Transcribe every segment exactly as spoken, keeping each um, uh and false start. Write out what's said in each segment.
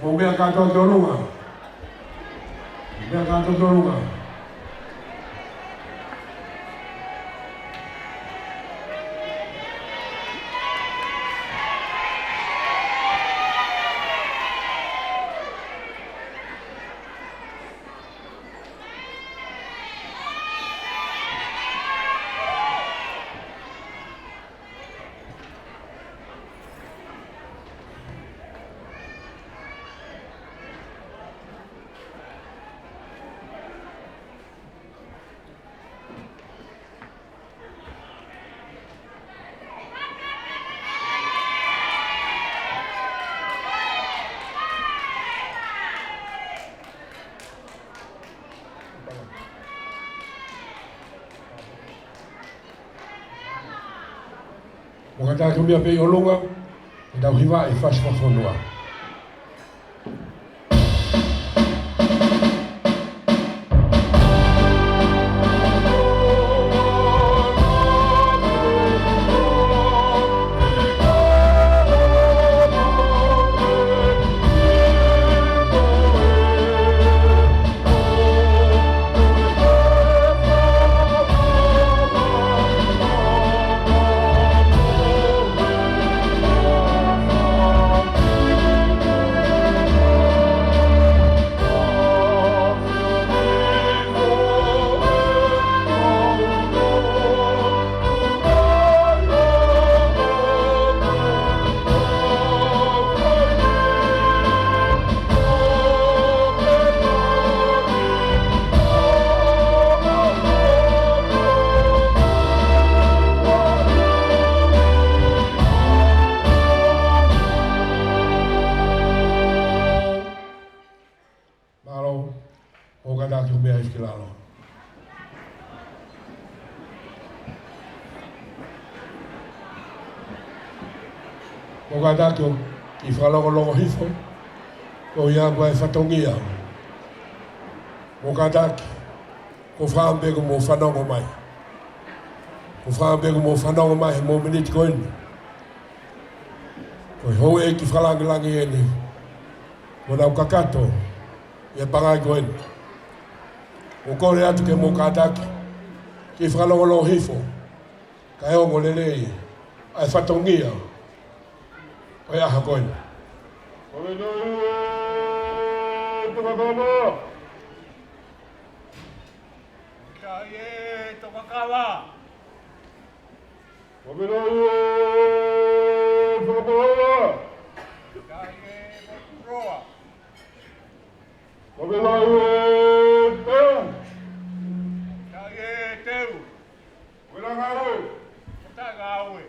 Mou meʻa kātoa ki ʻolunga. Meʻa kātoa ki ʻolunga. Mou kātaki ʻo meʻa pē ʻi ʻolunga, ʻetau hiva ʻe fasi fakafonua. Mālō, mou kātaki ʻo meʻa hifo ki lalo. Mou kātaki ʻo kiʻi fakalongolongo hifo, ko ia ko e fatongia. Mou kātaki, ko fē pē kuo mou fanongo mai. Ko fē pē kuo mou fanongo mai he mōmeniti ko eni. Ko e houʻeiki fakalāngilangi eni. Mo nau kakato ʻi he pangai ko eni. ʻOku ou kole atu ke mou kātaki, kiʻi fakalongolongo hifo, kae ongo lelei ʻa e fatongia ʻo e ʻaho ko eni. Ko e nau e tokakava. Kai e tokakava. Ko e nau e tokakava. Kai e moturoa. Ko e nau e teu. Kai e teu. Ko e nau e tokakava.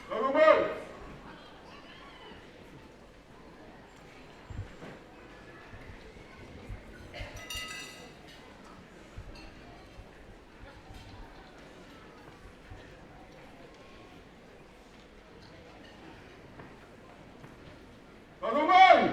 Kae ʻumaʻā. Kae ʻumaʻā.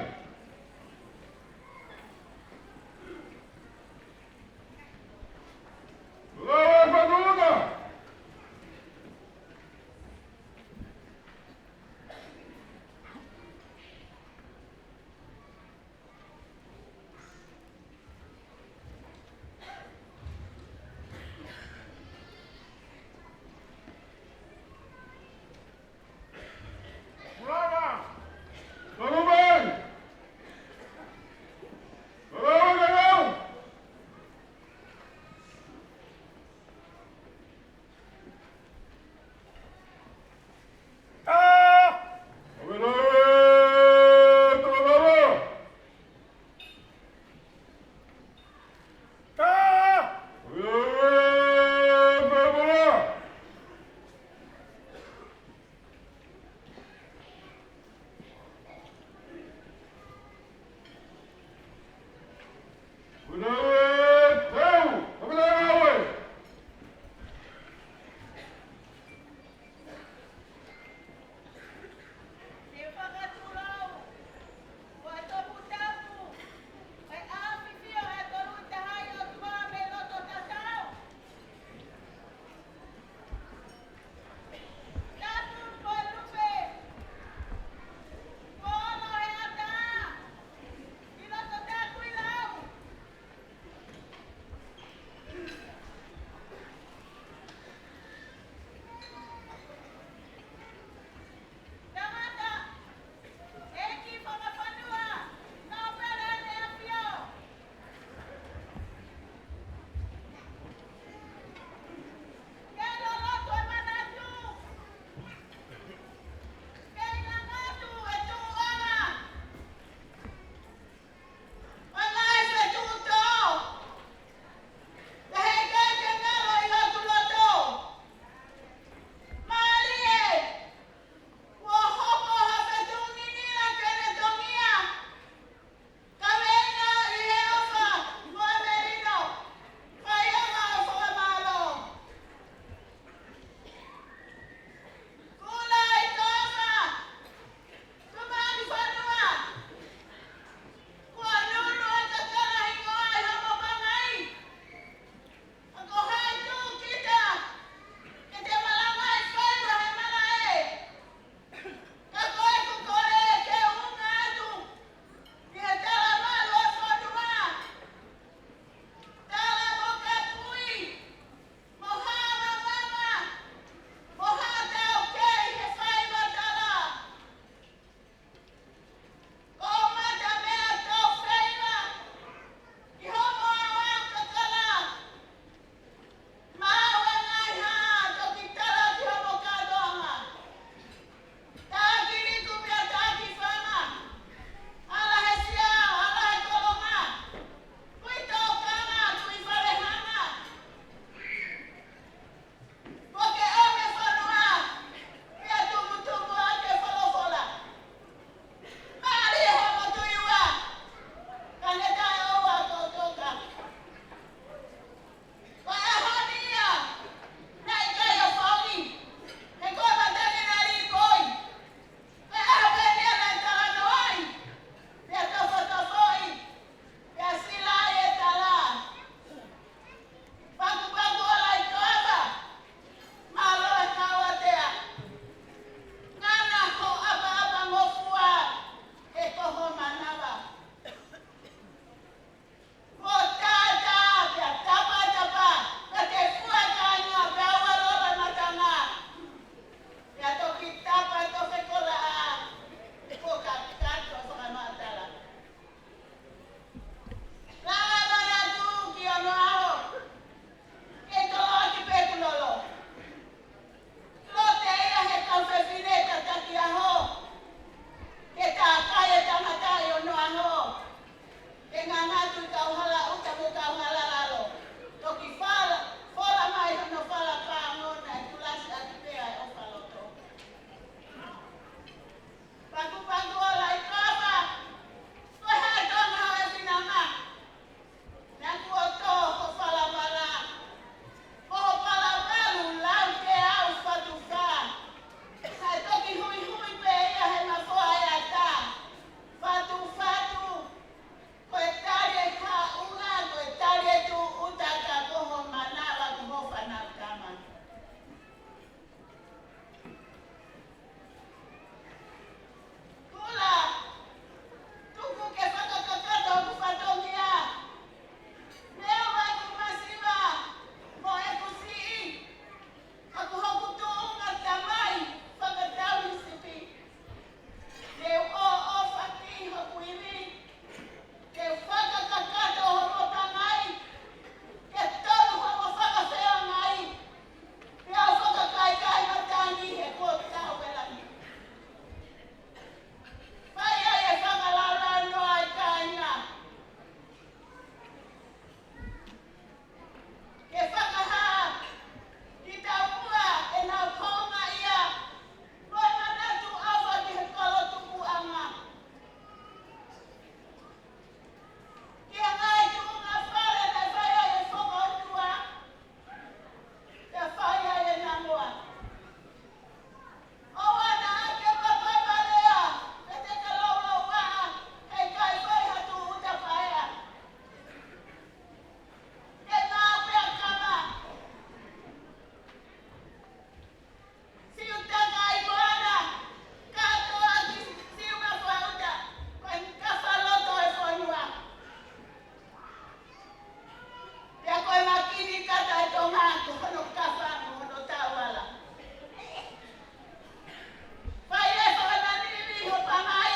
Tamai,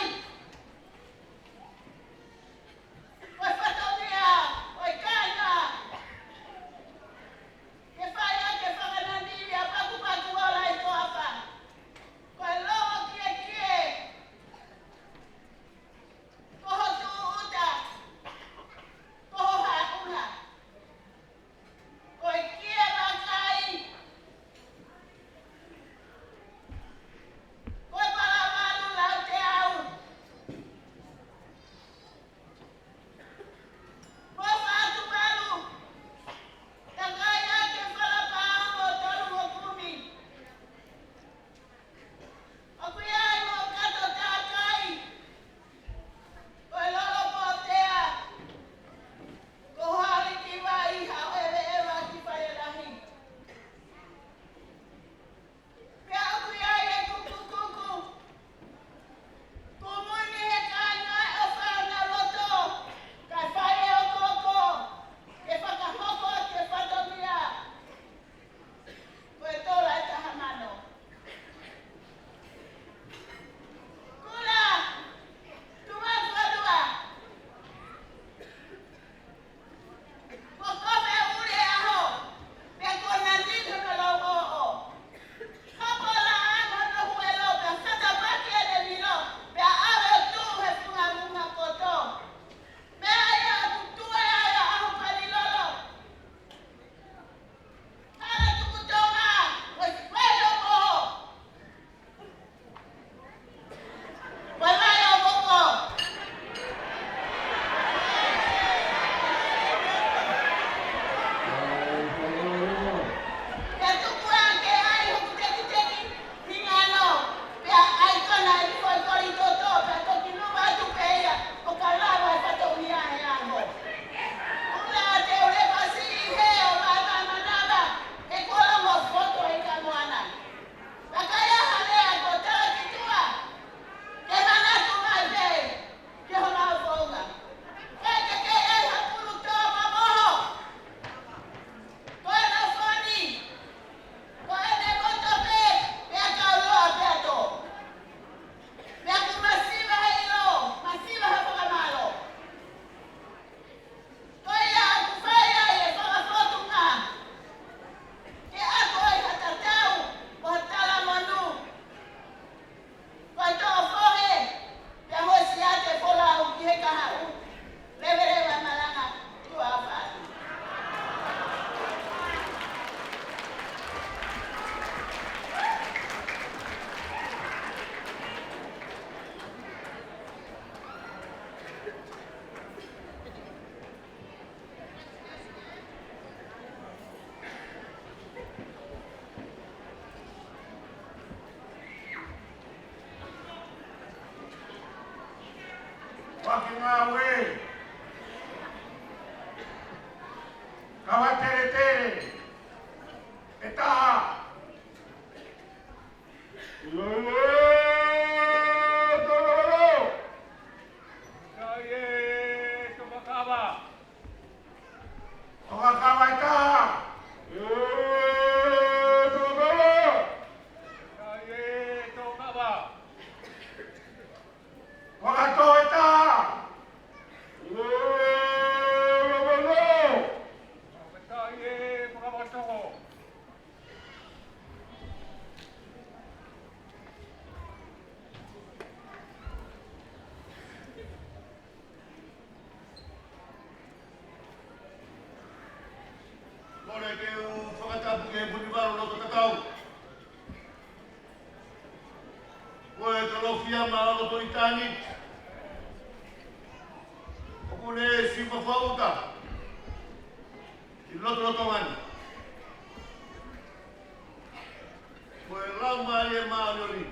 ko e fatongia ʻo e kāinga ke fai ʻaki e fakananimi ʻa e pakupaku ola ʻi toafa. Ko e longokiekiekie, ko ho tūʻuta, ko ho haʻuna. Ko e kie vakai, ko e palamalu lauteau, ko e fatu malu, takai ʻaki e falapao mo tolu mo kumi. ʻOku ʻi ai mo kato takai, ko e lolo pōtea, ko hali ki vai ha ʻeveʻeva ki fale lahi. Pea ʻoku ʻi ai e kukukuku, kumuni he kāinga ʻo fana loto, kae fai e okooko ke fakahoko ʻaki e fatongia. Ko e tola ʻe taha mano. Kula, tuʻa kuo lua. Kuo kofe ʻuli e ʻaho, pea kuo nanini hono lauʻoʻo. Hopo laʻā mo hono huelo, pea fatapaki ʻene vilo, pea ʻave ʻo tuʻu he funga muʻa poto. Meʻa ia ʻoku tuʻu ai ʻa e ʻaho palilolo. Hala tuku tonga, ʻo e vai ʻo moho. Vai vai ʻo moho. Pea tuku ā ke ʻai hoku tekiteki hingano, pea ʻai kona ʻi he foʻi koli toto, pea toki numa atu pē ia, ʻo ka lava e fatongia he ʻaho. Kula te u leva siʻi he ʻo vavamanava, he kuo longo foto ʻi ka moana. Ka kai ʻa ha lea kuo tala ki tuʻa, ke manatu mai pē ki hono founga. Ke ke ke ʻai ha pulu tō ma moho. Ko e nofo ni, ko ʻene moto pē, pea kau loa pea tō. Pea ʻoku masiva he ʻilo, masiva he fakamālō. Ko ia ʻoku fai ai e fakafotunga ke ako ai ha tatau, ko ha talamonū. Ko e toʻo fohe, pea mo e siate folau ki he kahaʻu. Leveleva e malanga, tuʻa ʻofa atu. Fakangāue. Kava teletele ʻe taha. Tokakava. Tokakava ʻe taha. Tokakava. Fakatō ʻe taha. Fakatō. Kole ke u fakatapu ki he Punivalu Loto Tatau. Ko e Kalofiama ʻo Loto ʻItāniti. ʻOku ne sifa fauta ʻi lotolotonga ni. Ko e Laumālie Māʻoniʻoni.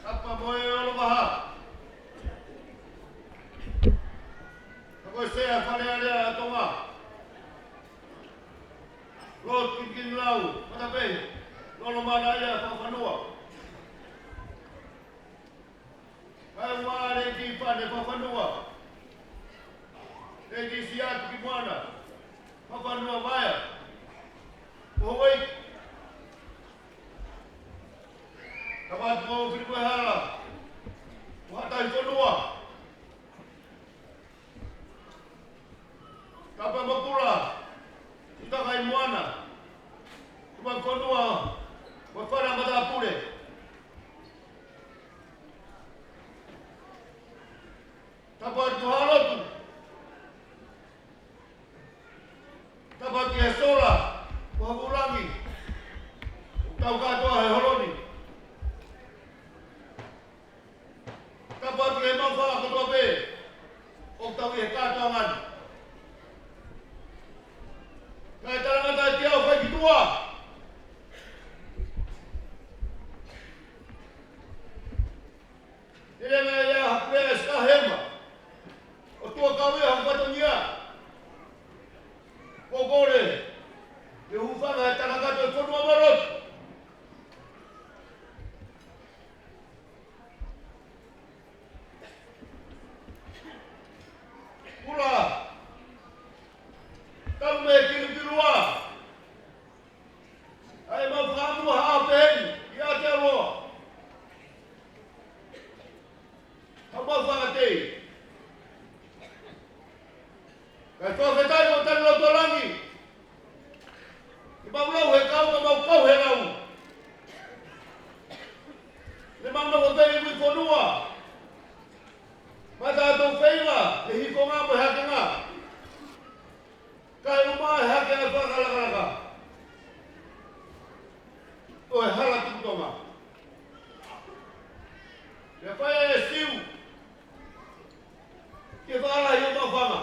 Kapa mo e Olovaha. Ka ko e Sea Fale Alea ʻa Tonga. Lord Kikinilau Matapehe, Lolo Manaia Fakafanua. Kae ʻumaʻā Lady Fane Fakafanua, Lady Siaki Moana Fakafanua Vaea, ko Hawaii. Tapu atu ki he Filipuehala, ko Haʻatai Fonua. Tapu mo Kula, Sitakai Moana, Tuʻa Fonua, mo e fale matāpule. Tapu atu ki he Haʻa Lotu. Tapu atu ki he sola, ko ha vūlangi. Tau kātoa he holo ni. Tapu atu ki he maʻu fanga kotoa pē ʻoku tau ʻi he kātoanga ni. Kae talangata ʻiate au fai ki tuʻa. Lele mai ʻa Haʻapai Sikahema, ʻo tuʻa kau ia ha fatongia. Ko e kole ke hūfanga he talangata ʻo e fonua mo e lotu. Kula, tau me kilukilua. ʻAi mau fakamuʻa ha peheni ʻi Aotearoa. Haʻu mau fakatei. Kae fakafetaʻi mo tanu loto langi. Ke mau lau he kau, ka mau kau he lau. Ne mau nofo pē ʻi mui fonua. Mata atu feiva, he hikonga mo e hakenga. Kae ʻuma e hake ʻa e fakalakalaka ʻo e hala tuku Tonga. Ne fai e Siu ke fakalahi ʻo mau fanga.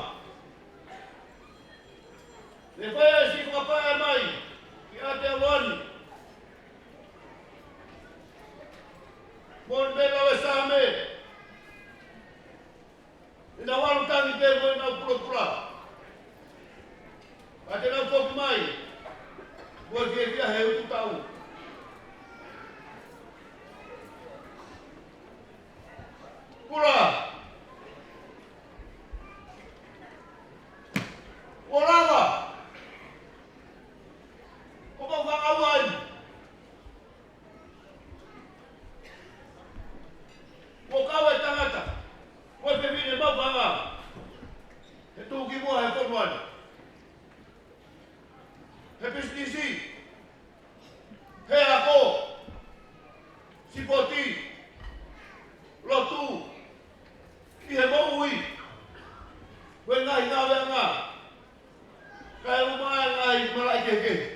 Ne fai e Siu fakapae mai ki Aotearoa ni. Mo ne lau e Saame. Naʻa nau tangi pē mo ʻenau kulokula. Ka te nau foki mai, mo e fiefia he utu taʻu. Kula. Kuo lava. Ko mau fakaʻau ai. Kuo kau e tangata, kuo fefine mau fanga he tuʻukimuʻa he fonua ni. He pisinisi, he ako, sipoti, lotu, ʻi he moʻui, mo e ngaahi ngāueʻanga, kae ʻuma e ngaahi malaʻe kehekehe.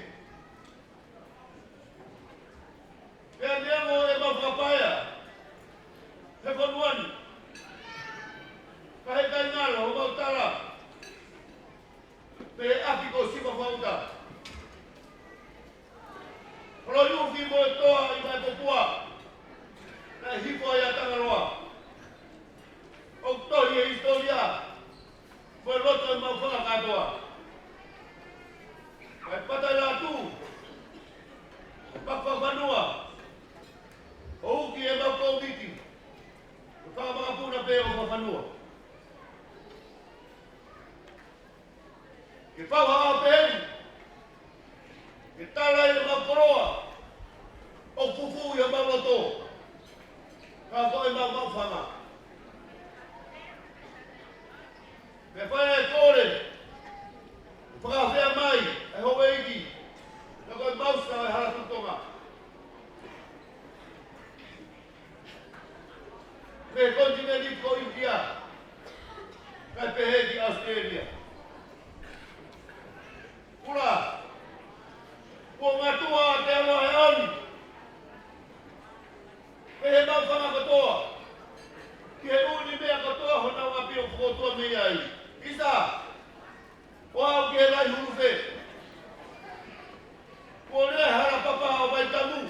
Pea neongo ʻemau fakapaea he fonua ni, ka heʻikai ngalo homau tala, pe ʻaki ko Siva Fauta. Holo ʻi ʻufi mo e toa ʻi Vaipopua, naʻe hifo ai ʻa Tangaloa. ʻOku tohi e hisitōlia mo e loto ʻemau fanga kātoa. Kae pata ʻi latu, papa fanua, ʻo uki ʻemau kōmiti, ʻo fakamakapuna pē ʻo fakafanua. Ke fau ha peheni, ke tala ʻi ʻemau koloa, ʻo fufū ʻi ʻemau loto, ka ko ʻemau maʻu fanga. Pea fai e kole, fakafeʻao mai e houʻeiki, ka ko e mausa e hala tuku Tonga. Mei he konitinēniti ko ʻInitia, kae pehē ki ʻAositelēlia. Kula, kuo ngatua ʻa Aotearoa he ʻaho ni. Pehē mau fanga kotoa, ki he ʻū meʻa kotoa honau ʻapi ʻoku fokotuʻa mei ai. ʻIsa, ʻo aʻu ki he Laihulufē. Kuo lea e hala papa ʻo Vaitamu.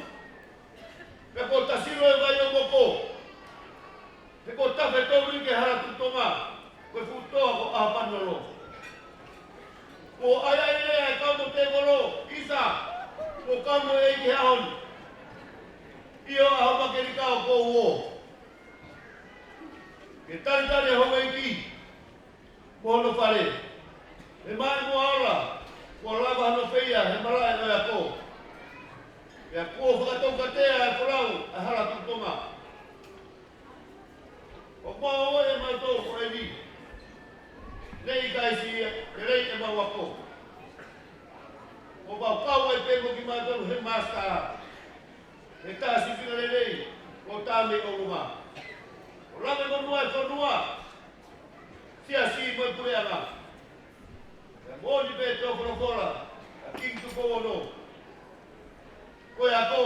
Pea kuo tasilo e vai ʻo Moko. He kuo tafe tolu ki he hala tuku Tonga, ko e fuʻu toa ko ʻAhopanilolo. Kuo ʻai ʻa e lea ʻa e kau motēvolo, ʻIsa, kuo kau mo e ʻEiki he ʻaho ni. ʻIo, ʻAhomakelikao, kuo u ō. Ke talitali e houʻeiki mo hono fale. He maʻimoa ola, kuo lava hono feia he malaʻe ʻo e ako. Pea kuo fakataukatea e folau ʻa e hala Tuʻi Tonga. ʻO maʻu ʻe mautolu ko eni. Nei kaisi e lei ʻemau ako. ʻO mau kau ai pē mo kimautolu he masitā. He tā sīpinga lelei, ʻo tā mei ʻolunga. ʻO lave monū e fonua. Siasi mo e puleʻanga. Pea moʻoni pē tō folofola ʻa Kingi Tupou Ono. Ko e ako,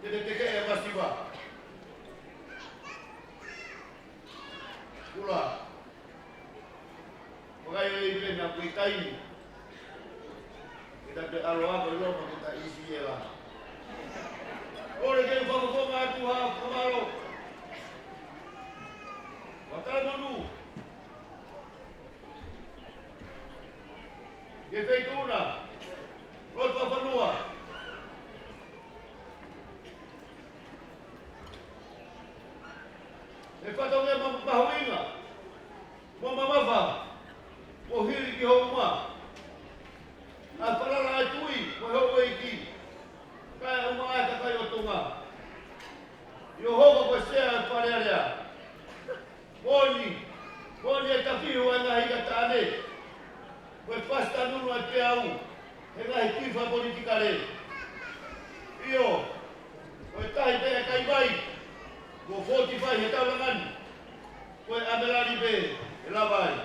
te te tekeʻi e masiva. Kula. Vakai lelei pē naʻa ko e taimi. Ke ta te ʻalu ako ʻi Loma ke ta ʻi Siela. ʻOku ou kei fakafofonga atu ha fakamālō. Fakataha monū. Ke feituʻuna, loto fakafonua. ʻE fatongia ma-, mahuʻinga, mo mamafa, mo hili ki hoʻo uma. ʻA e falala ʻa e tuʻi, mo e houʻeiki. Kae ʻumaʻā e kakai ʻo Tonga. ʻI hoʻo hoko ko e sea ʻo e Fale Alea. Moʻoni, moʻoni e tafihu ʻa e ngaahi ika taʻane, mo e fasi tanunu ʻa e peau, he ngaahi kifa politikale. ʻIo, ko e tahi pē ʻa e kaivai, mo fortify he taulanga ni, ko e ʻAmelali pē ʻe lava ai.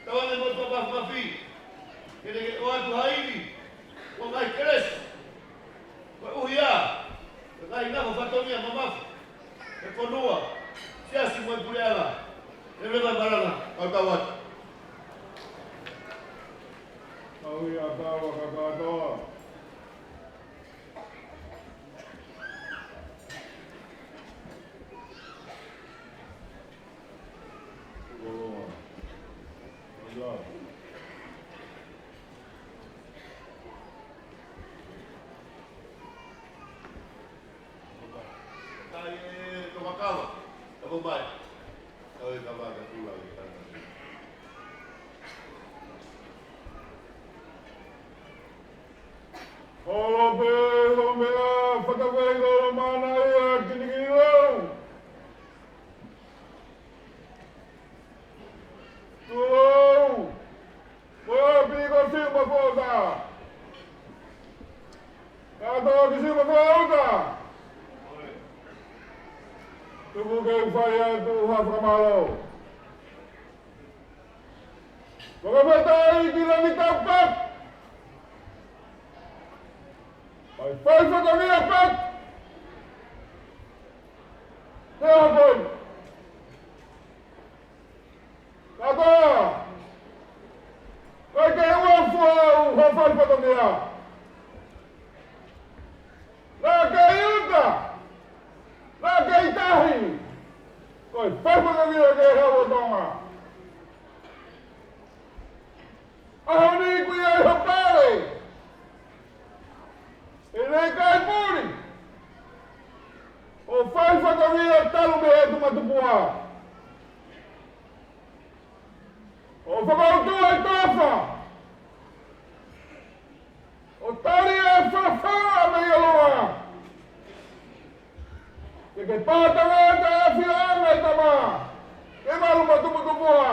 Tauange mo e mafimafi, ke ne ʻoatu ha ivi, mo e ngaahi kelesi, koeʻuhi ko e ngaahi nofo fatongia mamafa ʻe he fonua, siasi mo e puleʻanga. ʻE leva e malanga, kau tau atu. Kau ia kau a kakatoa. Holo pē ho meʻa, fakafeʻiloaki mana ia kinikini lau. Tulou, ko e ʻapi ko Siumafoʻou. Kātoa ki Siumafoʻou. Tuku ke u fai atu ha fakamālō. Fakafetaʻi ki Langi Taupaku. ʻA e fai fatongia pē. Te hapoi. Kātoa. Kae kei ua fua au ha fai fatongia. Naʻa kei uta, naʻa kei tahi, ko e fai fatongia ke he ʻa Tonga. ʻAho ni ʻoku ʻi ai ho pale, ʻe lei kai puli, ʻo fai fatongia talu mei he ʻEtu Matupua. ʻO fakautua e tofa. ʻO tali e fafala mei ʻolunga. Ke ke pātanga e taʻeʻafioʻanga e tama. Ke malu Matupua.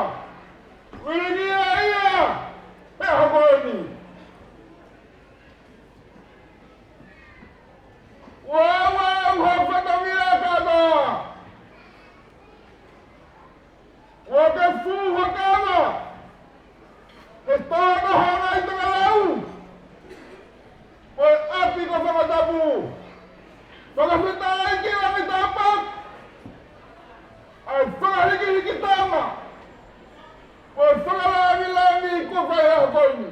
Vilingia ia. He ʻaho ko eni. Ua, ua, ua, fatongia kātoa. Ua ke fuha kava. He tō na hanga ʻi Tongalau. Ko e ʻapi ko Fakatapu. Fakafetaʻi ki Langi Taupaku. ʻA e fakahikihiki tama. Ko e fakalāngilangi ko fai ʻaho ko eni.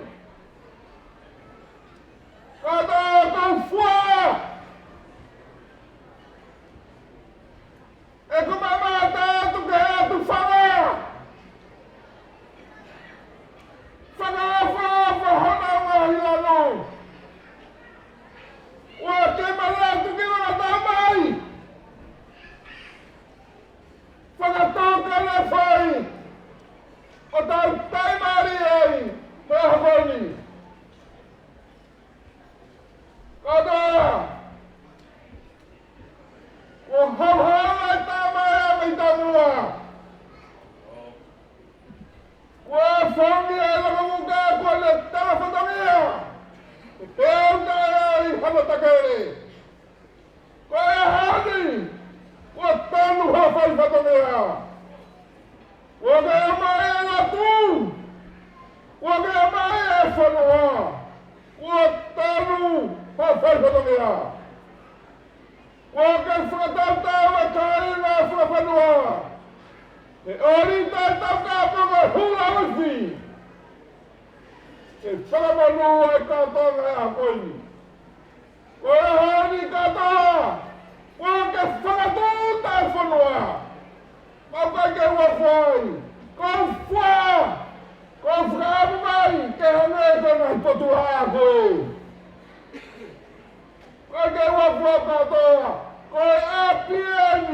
Kuo ke fakatautau e kāinga fakafonua, he ʻōlita ʻetau kāpui mo e hula uifi, ke fakamonū ai kātoa e ʻaho ko eni. Ko e ʻaho ni kātoa, kuo ke fakatūʻuta e fonua. Pau ʻikai ke u ʻofa ai, ko e fua, ko e fakaʻamu mai ke hangē ko e ngaahi potu laʻā ko ē. ʻIkai ke u ʻofa ai kātoa, ko e ʻa P N,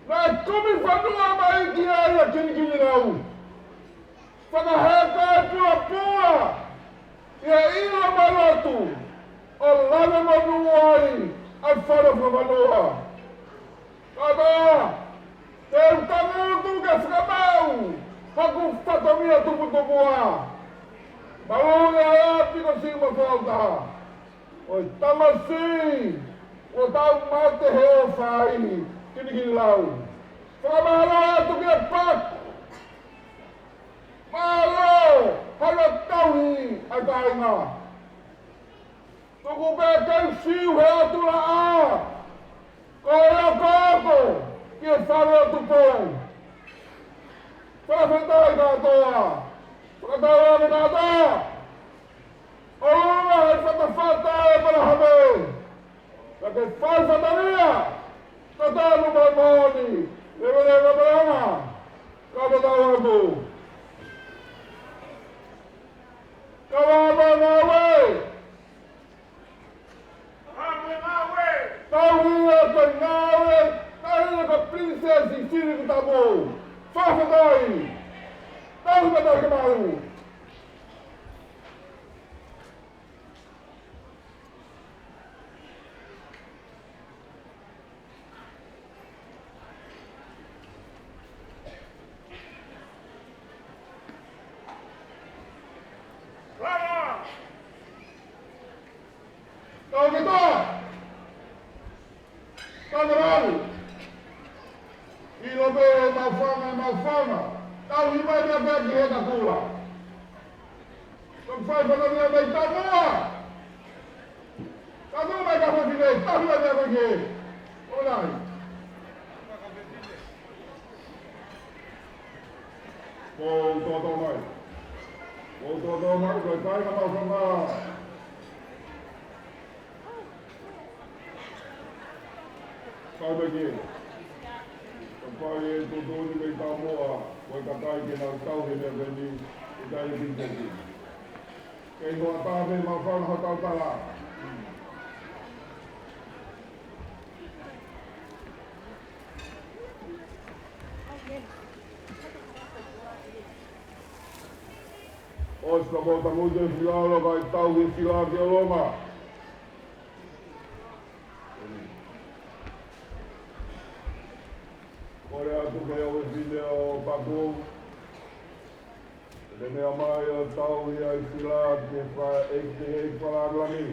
naʻe kumi fonua mai ki ai ʻa Kinikinilau. Fakaheka e pulapula ʻi he ʻilo mo e lotu, ʻo lave monū ai ʻa e fale fakafonua. Kātoa, te u tangutu ke fakamaʻu haku fatongia tuputupuʻa. Malu ia ʻa e ʻapi ko Siumafoʻou, ʻo e tamasiʻi ʻoku tau mate he ʻofa ai, Kinikinilau. Fakamālō atu kia Paku. Mālō hono tauhi ʻa e kāinga. Tuku pē ke u siu he ʻotu laʻā, ko e okooko ki he fale ʻo Tupou. Fakafetaʻi kātoa. Fakatauange kātoa. ʻOlunga he fatafata ʻo ʻĒpalahame, ka ke fai fatongia, tatanu mo e moʻoni. Leveleva e malanga. Ka ke tau atu. Ka vā mo e ngāue. Tauhi ʻa e ngāue, tauhi ʻa e Pilinisesi Sihikitapu. Fakafetaʻi. Tauhi mo e tauhi ke malu. Lava! Tau ke toa! Tau ke malu! ʻIlo pē ʻe Maʻufanga, ʻe Maʻufanga. Tauhi mai pē ki he kakula. Tau fai fatongia mai tamoa. Tau mai ka fai fine, tau mai ka fai fine. ʻOlai. Ko toto mai. Ko toto mai, ko e kai na mau sama. Kai mai ke. Ka fai e toto ni mei tamoa, ko e kakai ke nau tau he meʻa pē ni, ʻikai ke pīpē ki. Kei hoʻatā pē Maʻufanga hotau tala. ʻOsi ka mou tangutu e fila ʻo ka e tau e fila ke ʻolunga. Kole atu ke ʻave fine ʻo Paku. Ke meʻa mai ʻo tauhi ʻa e fila ke fa-, ʻe ke he fala langi.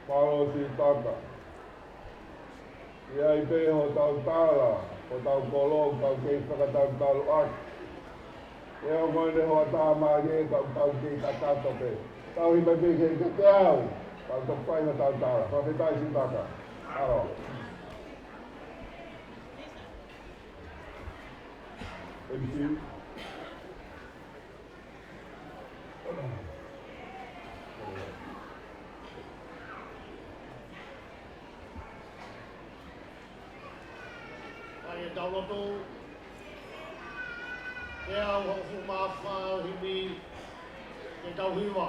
Mālō Sitaka. ʻI ai pē hotau tala, hotau kolo, tau kei fakatautau atu. ʻE o mo ne hoʻatā mai ke tau, tau kei kakato pē. Tauhi mai pē ke, ke te au, tau toki fai hotau tala. Fakafetaʻi Sitaka. Aro. M C. Lotu, ʻe au hoʻo fuʻu mafai ʻo himi ke tau hiva.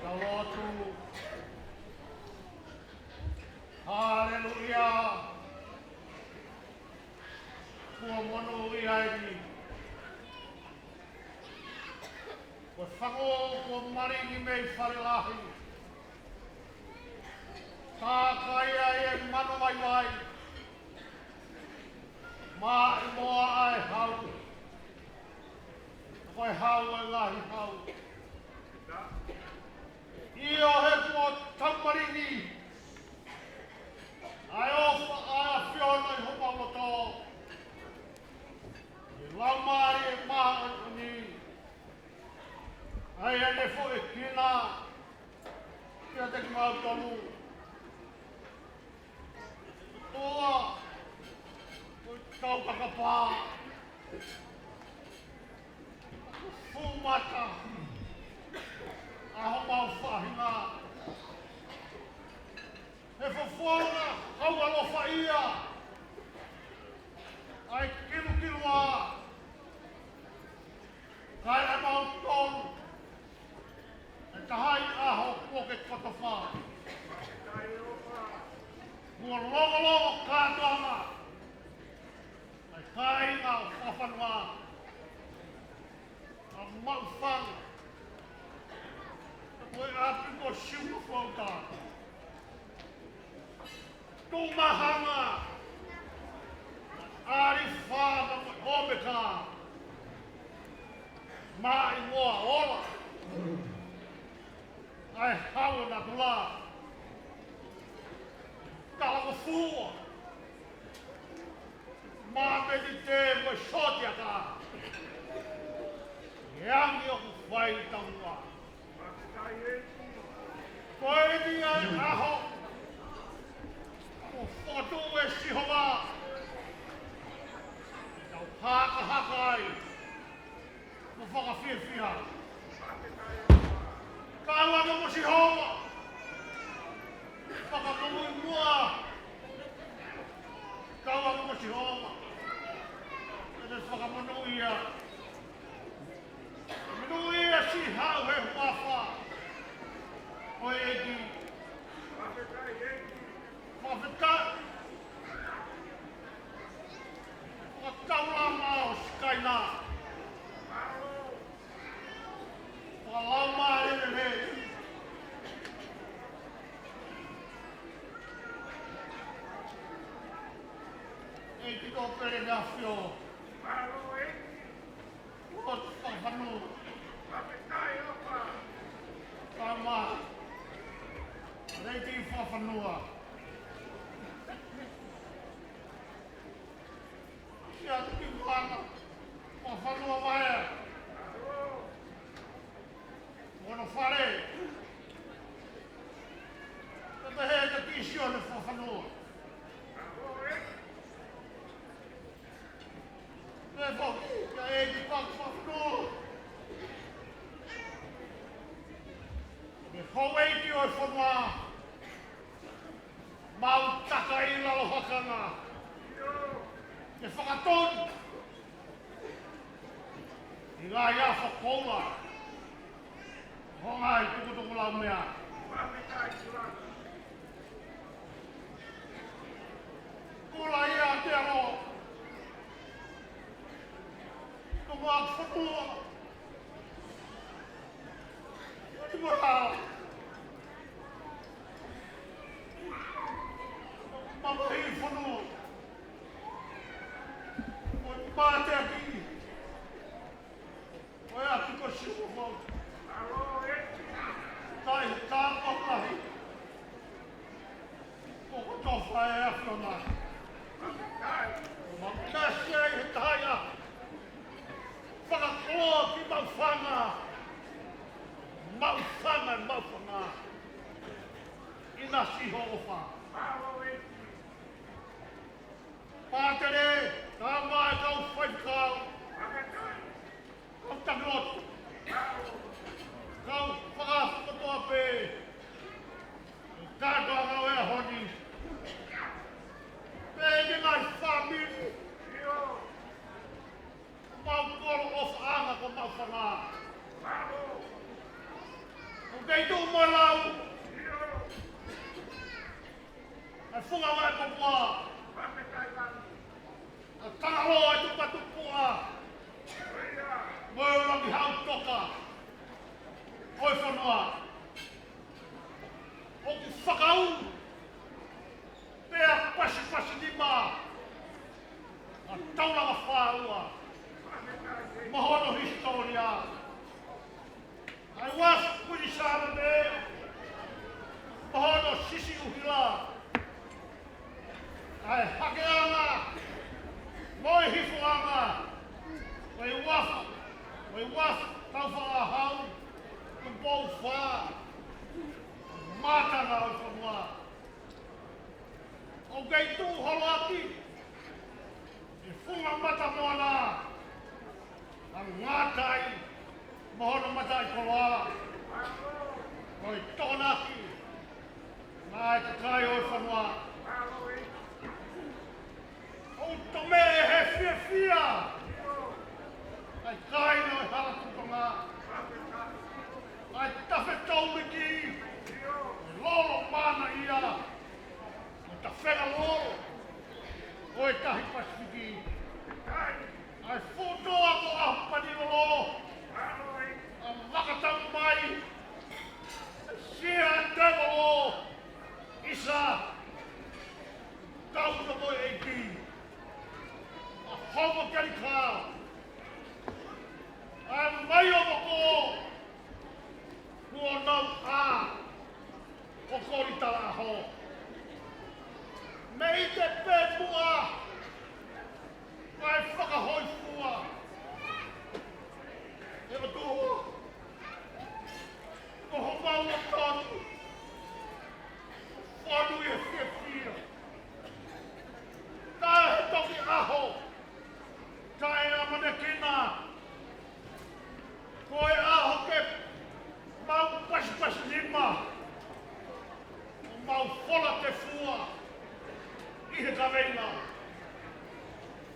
Tau lotu. Haleluia. Kuo monūʻia eni. Ko e fango kuo malingi mei fale lahi. Tākai ai e mano vaivai. Maʻimoa ʻa e hau. Ko e hau ʻa e lahi hau. ʻIo, he kuo tau malingi. ʻA e ʻofa ʻa e ʻAfiona ʻi homau loto. ʻI he Laumālie Māʻoniʻoni. ʻA ia ne foʻi kina kiate kimautolu. Toa, ko e kau kakapa. Fuʻu mata ʻa homau faʻahinga. He fofonga hau ʻaloʻofa ia. ʻA e kilukilua. Kae ʻa mautolu ʻe taha ʻi he ʻaho kuo ke kotofa. Kuo longolongo kātoanga ʻa e kāinga ʻo Fakafanua, ʻa Maʻufanga, ko e ʻapi ko Siuʻa Fouta. Tuʻumahanga, ʻAlifa mo e ʻOmeka, maʻimoa ola ʻa e hau natula, talangofua, māpeniti mo e sotiaka, e angi ʻoku fai taua. Ko eni ʻa e ʻaho kuo fokotuʻu ʻe Sihova ke tau hakahaka ʻEiki. Fakafetaʻi. Fakataulama ʻo Sikaina. Fakalaumālie lelei. ʻEiki ko Peleni ʻAfio. Lord Fakafanua. Tama. Lady Fakafanua. Siʻa Tuʻipuana. Fakafanua Vaea. Mo hono fale. Pea pehē kia Sione Fakafanua. Pea foki kia ʻEiki Paku Fakafanua. Mo e houʻeiki ʻo e fonua. Mau taka ʻi lalo hakanga. Ke fakatonu. ʻI he ngaahi ʻaho koula. Ho ngaahi tukutuku laumea. Kula ia te amo. Tuma fonua. Tuma. Mamahi fonua. Mo e pāteaki. Ko e ʻapi ko Siuʻa Fau. Tai tāpakahi. Ko ko tofa e ʻAfiona. Ko Maʻunasi ai he taha ia. Fakakoloa ki Maʻufanga. Maʻufanga, Maʻufanga. ʻInasi hoʻo ʻofa. Pātele, tama e kau faifekau. Kau taki lotu. Kau fakafotoʻa pē. Kātoa kau e ʻaho ni. Pea ki he ngaahi fāmili. Mau kolo ʻofaʻanga ko Maʻufanga. ʻOku kei tuʻu mo e lau. ʻA e funga vaʻe popua. ʻA Tangaloa ʻa e Tupatupuʻa. Mo e Langi Hau Toka. ʻO e fonua. ʻOku fakaū. Pea pasipasi nima. ʻA Taulanga Fāua. Mo hono hisitōlia. ʻA e uafu Kuini Sālote, mo hono sisi ʻuhila. ʻA e hakeʻanga, mo e hifoʻanga, ʻo e uafu, ʻo e uafu Taufaʻāhau, Tupou Fā, Mātanga ʻo e fonua. ʻOku kei tuʻu holo ʻaki, ʻi he funga mata moana, ʻa Ngātai, mo hono mataʻikoloa, mo e Tokonaki, mo e kakai ʻo e fonua. ʻOku tō mai he fiefia, ʻa e kāinga ʻo e hala Tuʻi Tonga, ʻa e tafe tauliki, lolo mana ia, ʻa e tafe lolo, ʻo e Tahi Pasifiki. ʻA e futoa ko ʻAhopanilolo, ʻa Vakataumai, Siaʻatevolo, ʻIsa, Kauta mo e ʻEiki, ʻa Homo Kelikao, ʻa e Mai ʻo Moko, Kuo nau ʻā ʻo koli talaʻaho. Mei te pē muʻa ʻa e fakahōifua. ʻE ʻOtua, ko homau ʻOtua, fonu ʻi he fiefia. Taʻe he toki ʻaho, taʻe ʻamanekina, ko e ʻaho ke mau pasipasi nima, ʻo mau fola tefua ʻi he kaveinga,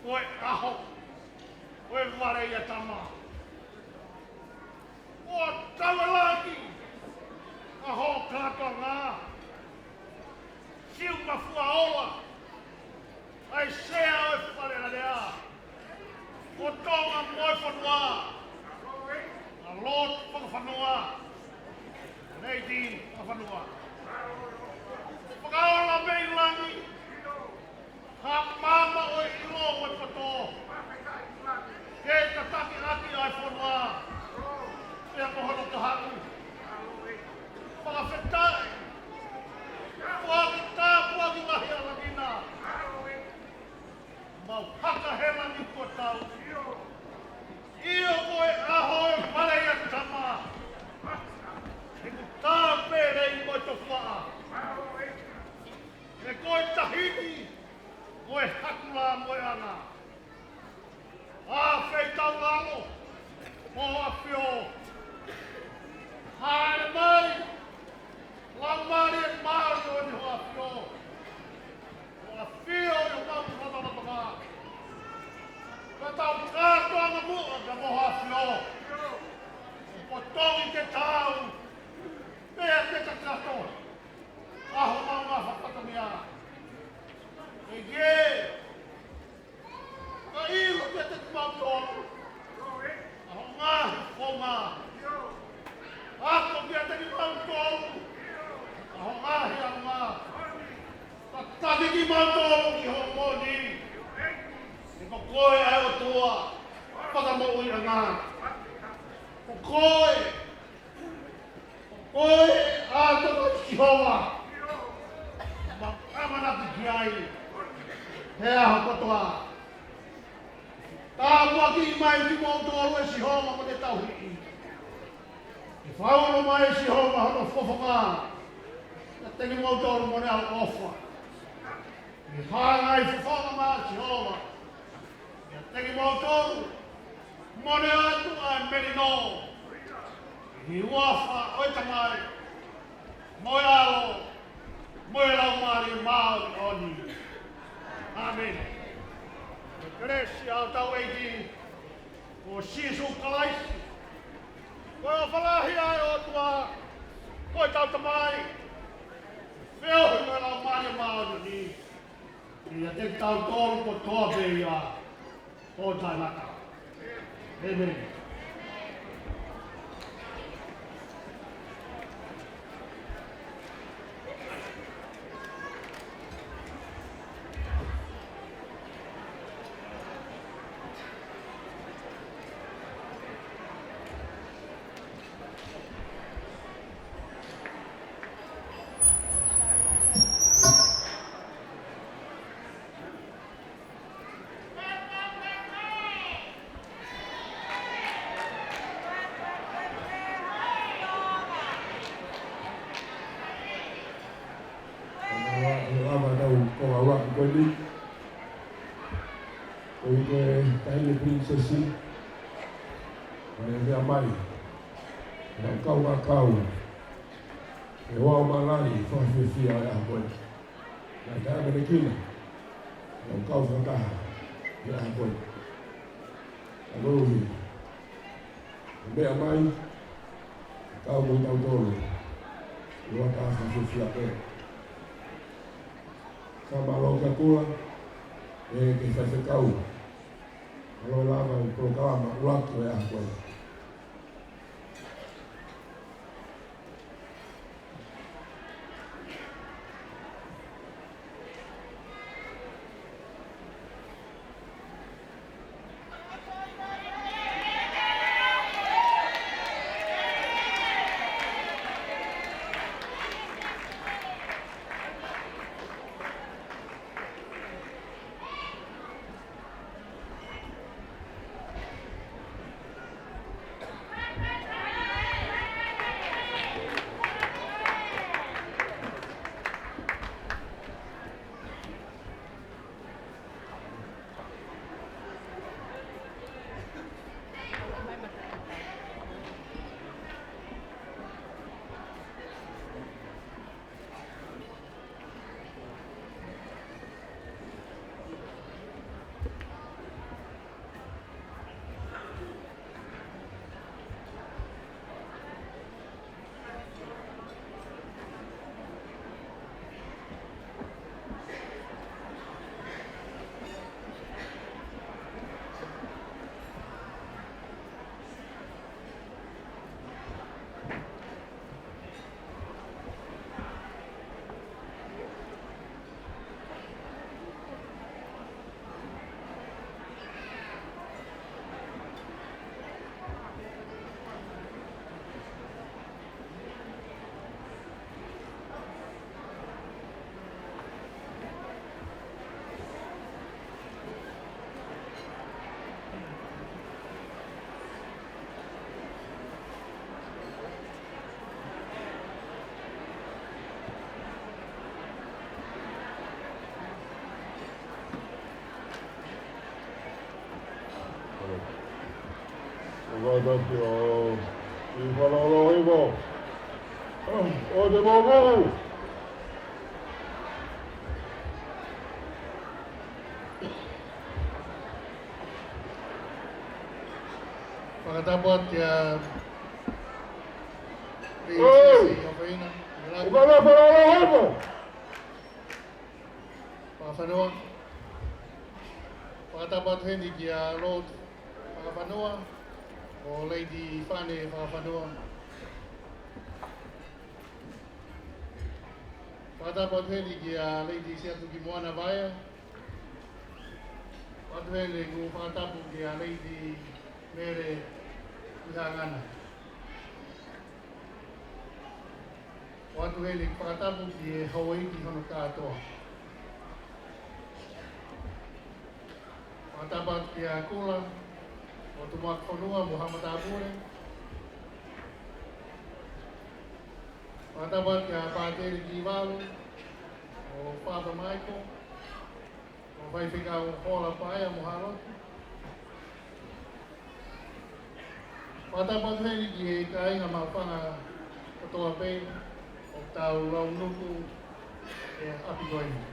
ko e ʻaho ʻo e vale ʻia Tama. Ko Taualani, ʻa hoʻo kātoanga, Siumafuaola, ʻa e Sea ʻo e Fale Alea, ʻo Tonga mo e fonua, ʻa Lord Fakafanua, Lady Fakafanua. Fakaola mei langi, ha maama ʻo e ʻilo mo e poto, ke tataki ʻaki ʻa e fonua, pea mo hono kahaʻu. Fakafetaʻi. Foaki tāpuaki lahi ʻa langi na. Mau haka he langi kuo tau. ʻIo, ko e ʻaho ʻo e vale ʻa Tama. He kuo tā pē lei mo e tofuaʻa. He ko e tahini, ko e hakula mo e ʻana. ʻA feitaulalo ʻo ʻAfio. Hāʻele mai, Laumālie Māʻoniʻoni ʻo ʻAfio. ʻO ʻafio ʻi homau lotolotonga. Ka tau kātoanga muʻa ka mo ʻAfio. ʻO potongi ke tau, pea ke kakato ʻa homau ngafa fatongia. ʻEiki, ka ʻilo kiate kimautolu ʻa hoʻo ngaahi founga. Ako kiate kimautolu ʻa hoʻo ngaahi ʻalunga. Tataki kimautolu ki hoʻo moʻoni. He ko koe ʻa e ʻOtua fakamoʻuiʻanga. Ko koe, ko koe ʻa e Tamai Sihova. Mau ʻamanaki ki ai he ʻaho kotoa. Tāpuakiʻi mai kimoutolu ʻe Sihova mo e tauhi. Ke fakaongo mai ʻe Sihova hono fofonga kiate kimoutolu mo ʻene ʻaloʻofa. Ke hanga ʻi he fofonga mai ʻa Sihova kiate kimoutolu mo ʻene ʻatu ʻa e melino. ʻI he huafa ʻo e Tamai, mo e ʻAlo, mo e Laumālie Māʻoniʻoni. ʻĀmeni. Ko e kelesi ʻa hotau ʻEiki ko Sīsū Kalaisi, ko e ʻofa lahi ʻa e ʻOtua, ko ʻetau Tamai, feohi mo e Laumālie Māʻoniʻoni, ʻiate kitautolu kotoa pē ia ʻo taʻengata. ʻĒmeni. Ko e lava tau ko awa ki koni. Ko e ko e taʻahine pilinisesi. Ko e meʻa mai. Nau kau a kau. ʻE hoa o malai, fakafiefia e ʻaho ko eni. Naʻe taʻeʻamanekina, nau kau fakataha he ʻaho ko eni. Alohi, ʻe meʻa mai, kau mo tautolu, ʻi he ʻaho fakafiefia pē. Fakamālō ki he kula, ʻe he faifekau. Mālō e lava e polokalama ʻuluaki ʻo e ʻaho ko eni. Tapu ʻo e Faleoloa Hifo. ʻOua te mou moʻu. Fakatapu atu kia Oi! Isi Ofeina. ʻOku ʻi ai Faleoloa Hifo. Fakafanua. Fakatapu atu heni kia Lord Fakafanua, ʻo Lady Fane Fakafanua. Fakatapu atu heni kia Lady Siatukimoana Vaea. Fakatapu heni, ʻoku fakatapu kia Lady Mele Ihangana. Fakatapu heni, fakatapu ki he houʻeiki hono kātoa. Fakatapu atu kia Kula, ʻo Tumuʻakifonua mo Haʻa Matāpule. Fakatapu atu kia Pātele Kivalu, ʻo Father Michael, ʻo Faifekau Hola Paea mo Halotu. Fakatapu atu heni ki he kāinga maʻu fanga kotoa pē ʻoku tau lau nuku he ʻapi ko eni.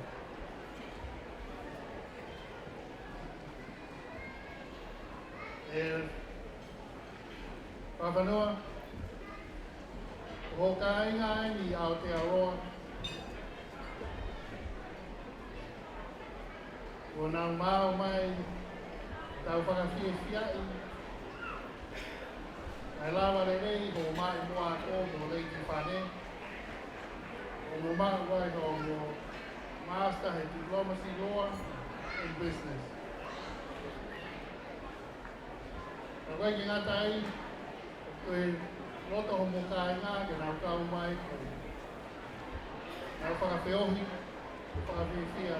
ʻE Fakafanua, ko e kāinga eni ʻa Aotearoa, ʻoku nau maʻu mai ʻetau fakafiefiaʻi, ʻa e lava lelei hoʻo maʻu muʻa ʻa koe mo Lady Fane, ʻo mo maʻu ai hoʻomo master he diplomacy law and business. Ka ʻoku ʻikai ke ngata ai, ʻoku ou loto hoʻomo kāinga ke nau kau mai ko ʻenau fakafeohi, fakafiefia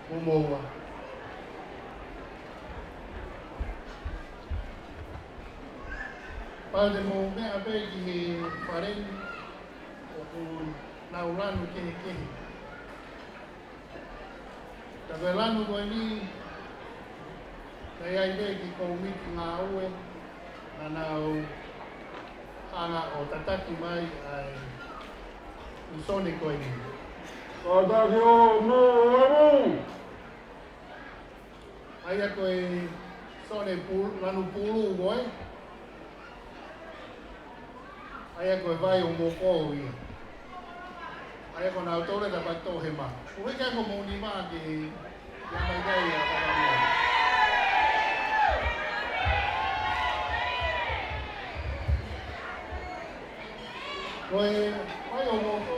mo moua. Pau te mou meʻa pē ki he fale ni, ʻoku nau lanu kehekehe. Ka ko e lanu ko eni, naʻe ʻi ai pē kiʻi kōmiti ngāue, naʻa nau hanga ʻo tataki mai ʻa e ʻū sone ko eni. Tataki ʻo mou ʻamu. ʻA ia ko e sone pul-, lanu pulu ko ē. ʻA ia ko e vai ʻo moko ia. ʻA ia ko nautolu ʻe tapato he ma. Ko e ʻikai ko mou nima ke ia mai kai ia ka mou. Ko e vai ʻo moko,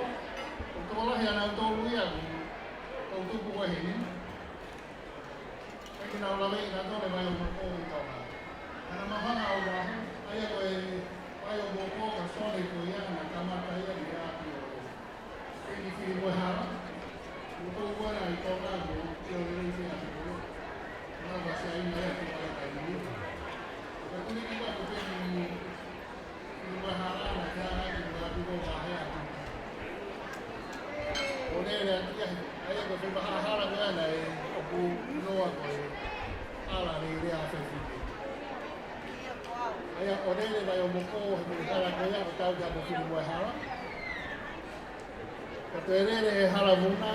ko e tokolahi ʻanautolu ia, ko e tupu ko ē heni. ʻIkai ke nau lave ʻi nautolu e vai ʻo moko ʻi Tonga. Ka naʻa mau hanga ʻo lau, ʻa ia ko e vai ʻo moko ko e sone ko ia naʻe kamata ia ʻi he ʻapi ʻo Seni Filimoehala. Mou tau ʻi Tonga, mou tau lelei pē ʻa e moko. Naʻa mau ʻasi ai ʻi he ʻapi ʻo Seni. Ka tuli ki ʻapi ʻo Seni, ʻi Mahala na ka ki Mahala ko Mahala. ʻO lele atu ia, ʻa ia ko e faihala ko ia naʻe ʻoku ʻiloa ko e hala lelei ʻa Fefine. ʻA ia ʻo lele vai ʻo moko he hala ko ia ʻo tau ki ʻapi ʻo Seni Mahala. Ka toe lele he hala vuna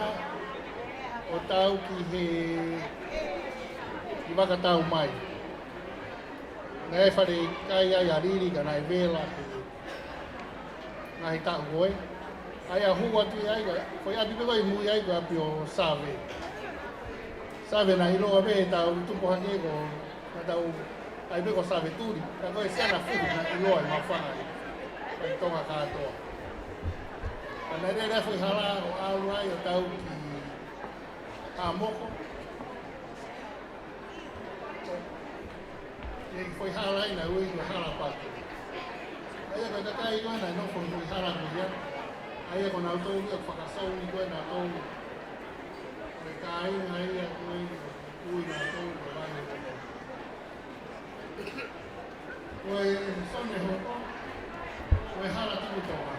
ʻo tau ki he, ki Vakataumai. Naʻe fale kai ai ʻa Lili ka naʻe vela he ngaahi taʻu ko ē. ʻA ia hū atu ia ai ka, ko e ʻapi pē ko ē ʻi mui ai ko e ʻapi ʻo Save. Save naʻe ʻiloa pē he tau tupu hake ko, naʻa tau ʻai pē ko Save Tuli. Ka ko e siana fuhu naʻe ʻiloa ʻi Mafana ʻi, ʻi Tonga kātoa. Ka naʻe lele foʻi hala ʻo ʻalu ai ʻo tau ki Haʻamoko. ʻI he foʻi hala ʻi naʻe ui ko e Hala Patu. ʻA ia ko e kakai ko ē naʻe nofo he foʻi hala ko ia. ʻA ia ko nautolu ia fakasauni ko ē nautolu. Ko e kāinga ia ko ē ui nautolu ko e vai ʻo moko. Ko e sone hoko, ko e Hala Tukutonga.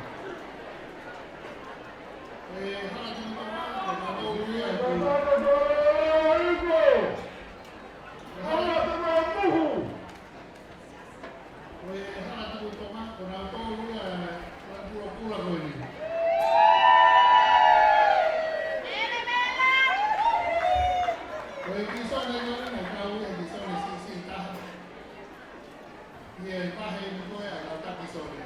Ko e Hala Tukutonga, ko e nautolu ia ko e Hala Tukutonga. Ko e kiʻi Sone ko eni naʻe kau ia he kiʻi Sone siʻisiʻi taha. ʻI he vahe ni ko ē ʻa e kau taki Sone.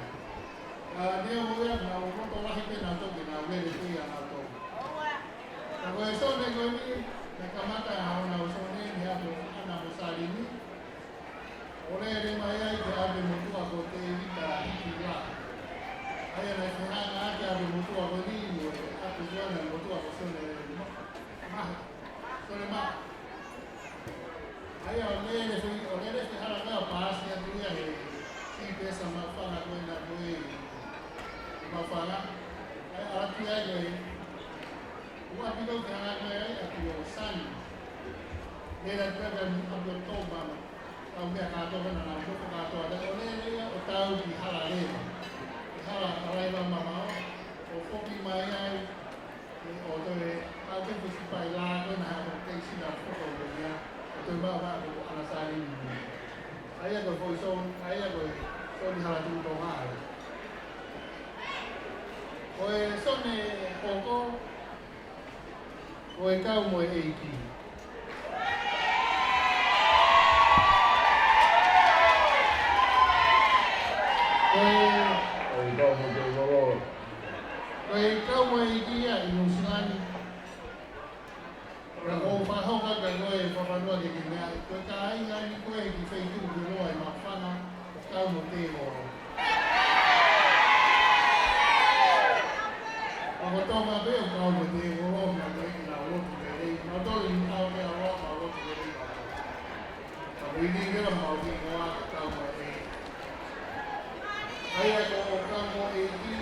Ka neongo ia, naʻa nau loto lahi pē naʻa nau toki nau lele pē ia naʻa nau toki. Ka ko e Sone ko eni, naʻe kamata ʻa honau Sone ni ʻa ʻAna mo Salini. ʻO lele mai ai ki he ʻapi motuʻa ko Tēvita Hikila. ʻA ia naʻe fehānga ʻaki ʻapi motuʻa ko eni mo e ʻapi ko ena motuʻa ko Sone Ma-, Maha. Sone Maha. ʻA ia ʻo lele fei, ʻo lele fei hala ka paasi atu ia he siʻi pesa Maʻufanga ko ena ko ē ʻi Maʻufanga. ʻA ia ʻalu atu ia ʻi he ʻū ʻapi ko ē ke hanga ko ē ai ʻapi ʻo Sani. Lele atu ia ki he ʻapi ʻo Toma. Kau meʻa kātoa ko ena naʻa nau nofo kātoa. ʻO lele ia ʻo tau ki Halaleva. Ki Hala, Halaleva mamaʻo. ʻO foki mai ai ʻo toe, ʻa e fusi paila ko ena ha ko Keisina foto ko ia, ʻo toe maʻu ʻa ʻAna Salini. ʻA ia ko e foʻi Sone, ʻa ia ko e Sone Halatuʻutonga ia. Ko e Sone hoko, ko e Kau mo e ʻEiki. Ko e, ko e Kau mo e ʻEiki. Ko e Kau mo e ʻEiki ia ʻi Nuʻusila ni. Ka ʻoku ou fakahoko atu ko e fakafanua ke ke meaʻi. Ko e kāinga ni ko ē he kiʻi feituʻu ko Loa ʻi Maʻufanga, ʻo Kau mo Tēvolo. ʻOku tau maʻu pē ʻo Kau mo Tēvolo, naʻa nau ʻikai ke nau lotu lelei. Naʻa nau toli ni au ke ʻalu ʻo lotu lelei. Ka ko e ʻEiki leva mau hingoa ko Kau mo e ʻEiki. ʻA ia ko Kau mo e ʻEiki,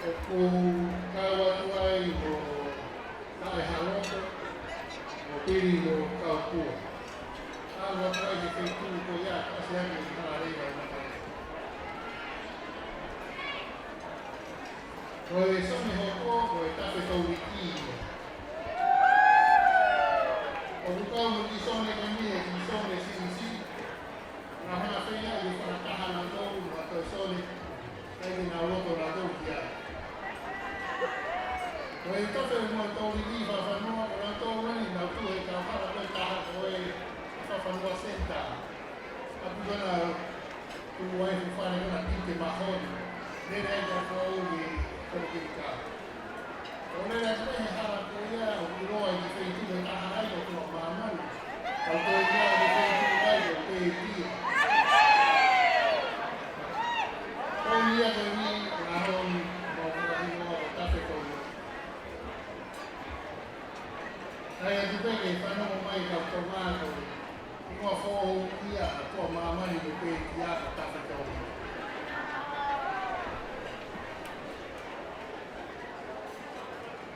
ʻoku kau atu ai mo Taʻehaloto, mo Pili mo Kaupua. Kau atu ai he feituʻu ko ia, ʻasi ai ki Halaleva ʻi Maʻufanga. Ko e Sone hoko, ko e Tafe Touliki ia. ʻOku kau mo e kiʻi Sone ko eni he kiʻi Sone siʻisiʻi. Naʻa nau hanga feinga ke fakataha nautolu mo ha toe Sone. ʻIkai ke nau loto nautolu ki ai. Ko e Tafe mo Touliki fakafanua, ko nautolu eni naʻa nau tuʻu he kauhala ko ē taha ko ē Fakafanua Senitā. ʻApi ko ena ʻoku ʻi ai e fuʻu fale ko ena Pite Mahoni. Lele ai ka ko eni ko Pita. ʻO lele atu he hala ko ia ʻoku ʻiloa ʻi he feituʻu ʻe taha ai ko Tuʻamāmani. Ka ko e ʻiloa ʻi he feituʻu ai ko Pētia. Ko ia ko eni, Mahoni, mo Mahoni mo Tafe ko ia. Kae ʻatu pē ke fanongo mai ka Tonga ko e hingoa foʻou ia ʻa Tuʻamāmani mo Pētia ko Tafe Touliki.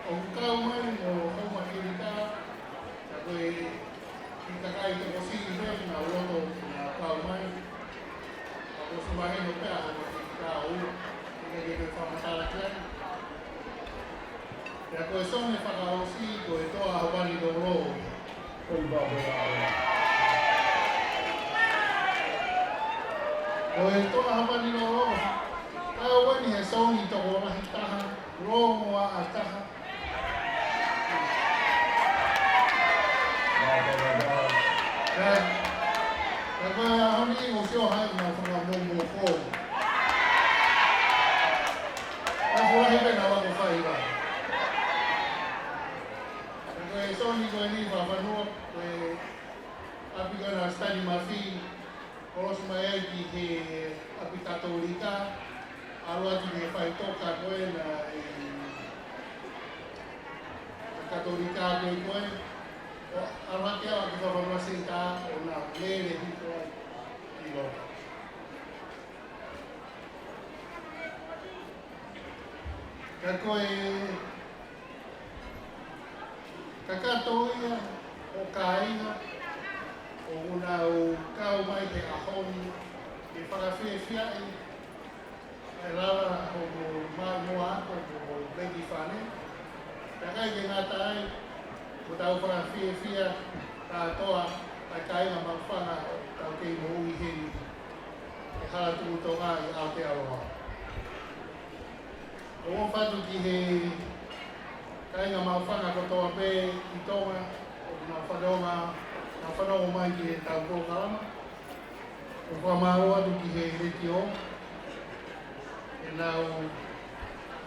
ʻOku kau mai mo Homa Kilika, ka ko e kiʻi kakai tokosiʻi pē naʻa nau loto ke nau kau mai. Ka ko Sumaheno pē ʻa Homa Kilika ʻo ua, ʻikai ke toe fakamatala ki ai. Pea ko e Sone fakaʻosi ko e Toa ʻAhopanilolo. Ko e Toa ʻAhopanilolo. Ko e Toa ʻAhopanilolo. Kau eni he Sone tokolahi taha, longoaʻa taha. Ka, ka ko e ʻaho ni ʻoku sio hai na fakamomo ko. Ka ko lahi pē na wako fai la. Ka ko e Sone ko eni fakafanua, ko e ʻapi ko ena Stanley Mafi, kolosi mai ai ki he ʻapi Katolika, ʻalu atu ki he faʻitoka ko ena ʻi Katolika ko ē ko ē, ʻo ʻalu hake ʻo ʻalu ki Fakafanua Senitā ʻo na lele hifo ai ki loto. Ka ko e kakato ia ʻo e kāinga ʻoku nau kau mai he ʻaho ni ke fakafiefiaʻi ʻa e lava hoʻomo maʻimoa ako mo Lady Fane. Ka ʻikai ke ngata ai, ʻoku tau fakafiefia kātoa ʻa e kāinga Maʻufanga ʻoku tau kei moʻui heni he Halatuʻutonga ʻi Aotearoa. ʻOku ou ʻofa atu ki he kāinga maʻufanga kotoa pē ʻi Tonga, ʻoku nau fanongo, nau fanongo mai ki heʻetau polokalama. ʻOku ou fakamālō atu ki he letiō, ʻenau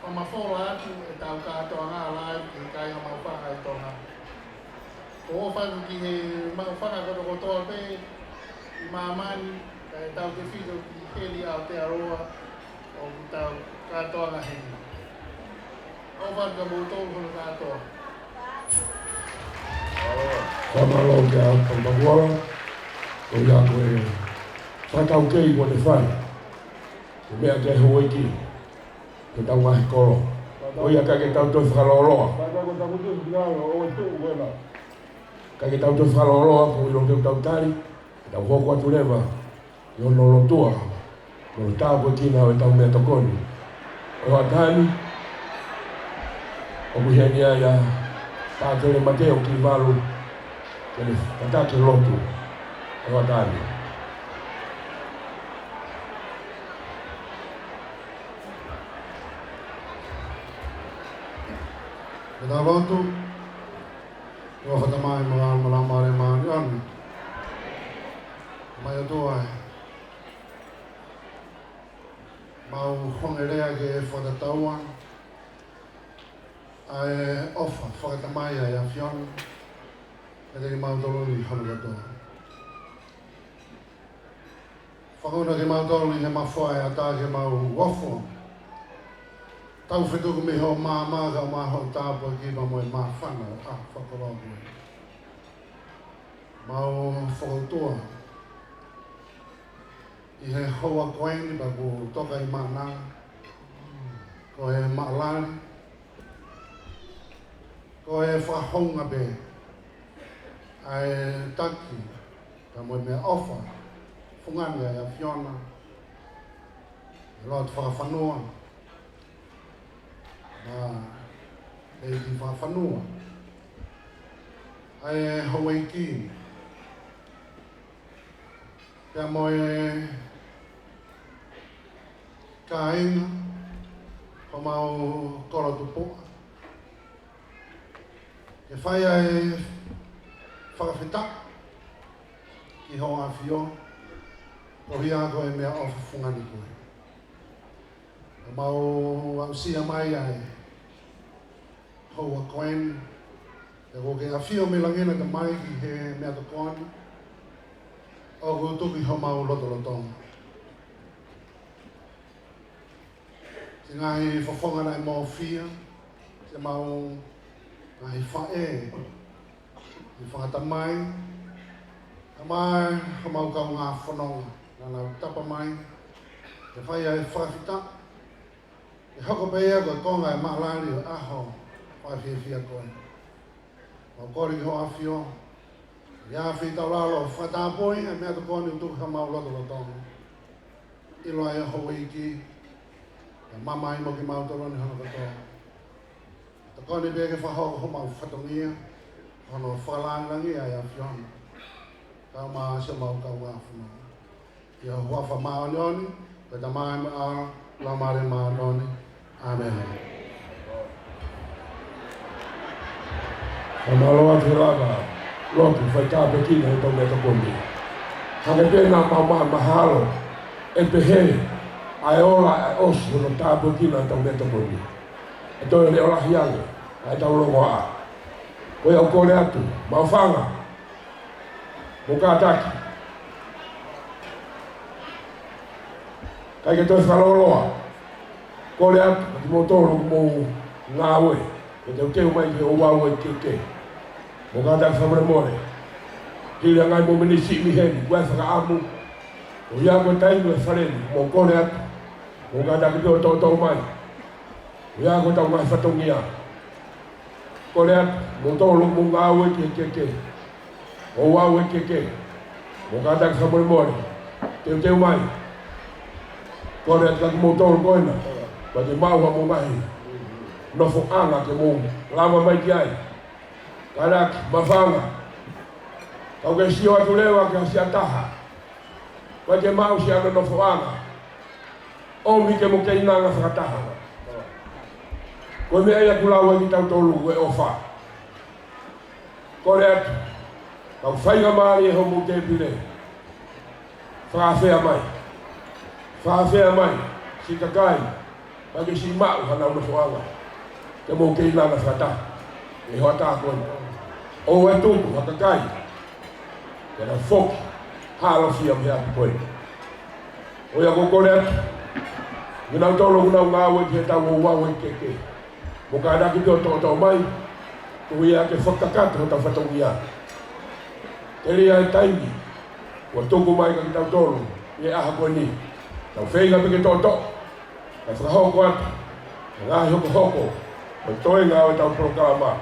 fakamafola atu ʻetau kātoanga live ki he kāinga maʻufanga ʻi Tonga. ʻOku ou ʻofa atu ki he maʻufanga kotokotoa pē ʻi māmani, kae tautefito ki heni ʻAotearoa, ʻoku tau kātoanga heni. ʻOfa atu kia moutolu hono kātoa. Fakamālō kia Taumakuola, ko ia ko e fakataukei kuo ne fai. Ko e meʻa ki he houʻeiki, ko ʻetau ngaahi kolo. Ko ia ka ke tau toe fakalōloa. Ka ke tau toe fakalōloa, ko e ʻilo ke tau tali, ke tau hoko atu leva ʻi hono lotua mo e tāpuekina ʻo ʻetau meʻatokoni ʻo e hoʻatā ni. ʻOku ʻi heni ai ʻa Pātele Mateo Kivalu, ke ne tataki e lotu ʻo e hoʻatā ni. Ke tau lotu. ʻOfa atu ki he Tamai mo e ʻAlo mo e Laumālie Māʻoniʻoni. Tamai ʻOtua ē, mau hanga leva ke fakatatau ʻa e ʻofa fakatamai ʻa e ʻAfiona kiate kimautolu ni hono kātoa. Fakauna kimautolu ʻi he mafoa ʻo e ʻatā ke mau ofo, taufetuku mei hoʻo maama kae ʻumaʻā hoʻo tāpuaki pea mo e māfana ʻo e ʻaho fakakoloa ko eni. Mau fokoutua ʻi he houa ko eni pea kuo toka ʻi Maʻananga, ko e maʻalali, ko e fakahounga pē ʻa e taki pea mo e meʻaʻofa fungani ʻa e ʻAfiona, ʻi he lotu fakafanua, ʻa e ʻEiki fakafanua, ʻa e houʻeiki, pea mo e kāinga homau kolo tupuʻa. Ke fai ʻa e fakafetaʻi ki Hoʻo ʻAfio, koeʻuhi ko e meʻaʻofa fungani ko ē. Mau aʻusia mai ʻa e houa ko eni, ʻoku ke ʻafio mei langi na Tamai ki he meʻatokoni ʻoku tuku ʻi homau lotolotonga. Siʻi ngaahi fofonga naʻe mōfia, siʻemau ngaahi faʻē, ngaahi fanga tamai, kae ʻumaʻā homau kaungā fononga naʻa nau tapa mai ke fai ʻa e fakafetaʻi, ke hoko pē ia ko e konga ʻo e maʻalali ʻo e ʻaho fakafiefia ko eni. Mau kole ki Hoʻo ʻAfio, ʻi he ʻafio ʻi taulalo, fakatapui ʻa e meʻatokoni ʻoku tuku ʻi homau lotolotonga. ʻIlo ʻa e houʻeiki, kae ʻumaʻā mo kimautolu ni hono kātoa. Tokoni pē ke fakahoko homau fatongia, hono fakalāngilangiʻi ʻa e ʻAfiona, kae ʻumaʻā siʻemau kaungā fononga. ʻI ho huafa māʻoniʻoni, ko e Tamai mo e ʻAlo mo e Laumālie Māʻoniʻoni. ʻĀmeni. Fakamālō atu he lava lotu fai tāpuekina ʻetau meʻatokoni. Hangē pē naʻa mau mahalo ʻe pehē ʻa e ola ʻa e ʻosi hono tāpuekina ʻetau meʻatokoni, ʻe toe leʻo lahi ange ʻa ʻetau longoaʻa. Ko ia ʻoku kole atu, maʻufanga, mou kātaki. ʻIkai ke toe fakalōloa. Kole atu kiate kimoutolu ʻoku mou ngāue, ke teuteu mai ki he ouau ʻo e kehekehe. Mou kātaki fakamolemole. Hili ʻa e ngaahi momeniti siʻi mei heni, ʻoku ʻi ai e fakaʻamu, ʻo ia ko e taimi ʻo e fale ni, mou kole atu. Mou kātaki pē ʻo toutou mai. ʻO ia ko ʻetau ngaahi fatongia. Kole atu, moutolu ʻoku mou ngāue ki he kehekehe, ouau ʻo e kehekehe, mou kātaki fakamolemole, teuteu mai. Kole atu kiate kimoutolu ko ena, kuo te maʻu haʻamou ngaahi nofoʻanga ke mou lava mai ki ai. Kātaki, maʻufanga. Kau ke sio atu leva ki ha siʻa taha kuo te maʻu siʻa nofoʻanga, ʻomi ke mo keinanga fakataha. Ko e meʻa ia ʻoku lau ai kitautolu ʻe ʻofa. Kole atu, kau faingamālie homou tēpile. Fakaafeʻi mai. Fakaafeʻi mai, siʻi kakai, mai ke siʻi maʻu hanau nofoʻanga. Ke mou kei langa fakataha ʻi he hoʻatā ko eni. ʻOua ʻe tuku ha kakai ke nau foki hālofia mei he ʻapi ko eni. ʻOku ou kole atu, kinautolu ʻoku nau ngāue ki he tau ouau ʻa e keke. Mou kātaki pē ʻo toʻotoʻo mai, koeʻuhi ke fakakakato hotau fatongia. Telia e taimi kuo tuku mai kia kitautolu ʻi he ʻaho ko eni. Tau feinga pē ke toʻotoʻo, kae fakahoko atu ʻa e ngaahi hokohoko ʻo e toenga ʻo ʻetau polokalama.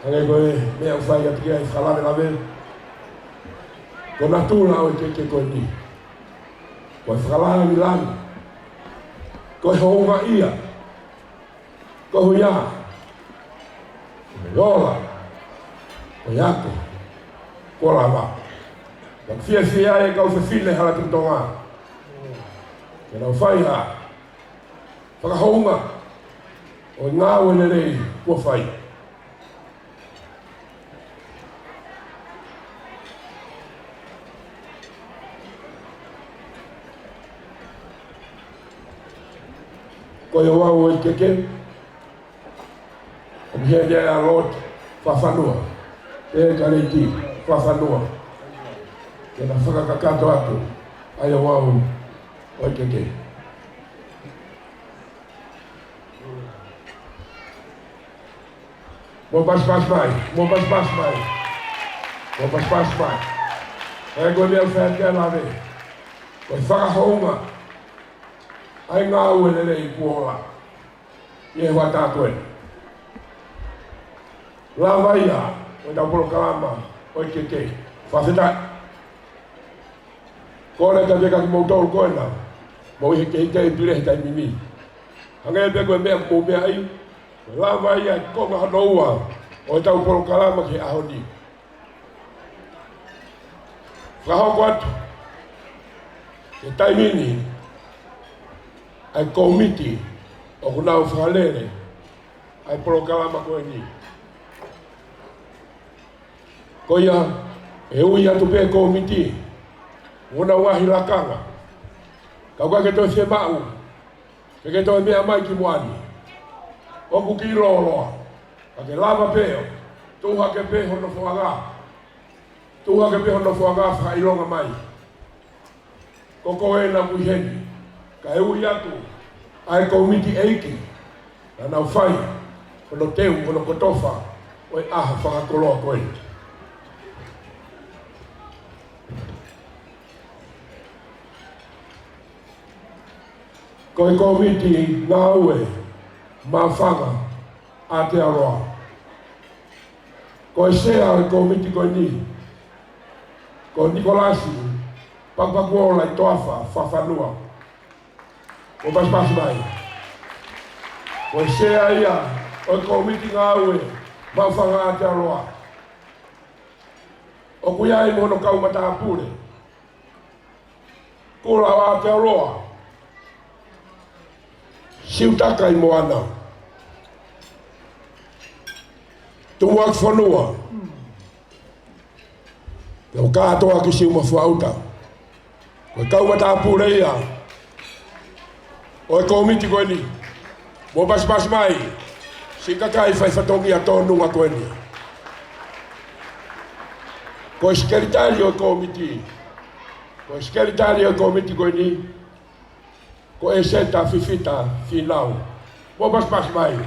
Hangē ko e meʻa ʻoku fai atu ki ai e fakalavelave, ko e natula ʻo e keke ko eni, ko e fakalāngilangi, ko e houngaʻia, ko e huia, ko e ola, ko e ako, ko e lava. Naʻe fiefia ai e kau fefine hala Tuʻi Tonga ke nau fai ha fakahounga ʻo e ngāue lelei kuo fai. Ko e ouau ʻo e keke, ʻoku ʻi heni ʻa Lord Fafanua, ʻe Kaleti Fafanua, ke na fakakakato atu ʻa e ouau ʻo e keke. Mou pasipasi mai, mou pasipasi mai, mou pasipasi mai. He ko e meʻa ʻoku fai atu e lave, ko e fakahounga ʻa e ngāue lelei kuo ola ʻi he hoʻatā ko eni. Lava ia ʻo ʻetau polokalama ʻo e keke. Fakafetaʻi. Kole atu pē kia kimoutolu ko ena ʻoku mou ʻi he kei tēpile he taimi ni. Hangē pē ko e meʻa ʻoku mou meaʻi, ko e lava ia e konga hono ua ʻo ʻetau polokalama ki he ʻaho ni. Fakahoko atu he taimi ni ʻa e kōmiti ʻoku nau fakalele ʻa e polokalama ko eni. Ko ia, ʻe ui atu pē kōmiti mo honau ngaahi lakanga. Ka ʻoku ʻikai ke toe fiemaʻu ke ke toe meʻa mai ki muʻa ni. ʻOku ke lōloa, ka ke lava pē ʻo tuʻu hake pē ho nofoʻanga. Tuʻu hake pē ho nofoʻanga fakaʻilonga mai. Ko koe naʻa ku ʻi heni, kae ui atu ʻa e kōmiti ʻeiki naʻa nau fai hono teu, hono kotofa ʻo e ʻaho fakakoloa ko eni. Ko e kōmiti ngāue maʻu fanga ʻa Aotearoa. Ko e sea ʻo e kōmiti ko eni, ko Nikolasi Pakupakuola ʻi Toafa, Fafanua. Mou pasipasi mai. Ko e sea ia ʻo e kōmiti ngāue maʻu fanga ʻa Aotearoa. ʻOku ʻi ai mo hono kau matāpule, Kula ʻo Aotearoa, Siutaka ʻi Moana, Tumuʻaki Fonua, pea mo Kātoa ki Siumafuaʻuta. Ko e kau matāpule ia ʻo e kōmiti ko eni. Mou pasipasi mai, siʻi kakai fai fatongia tōnunga ko eni. Ko e sekelitali ʻo e kōmiti, ko e sekelitali ʻo e kōmiti ko eni, ko ʻEseta Fifita Fīnau. Mou pasipasi mai.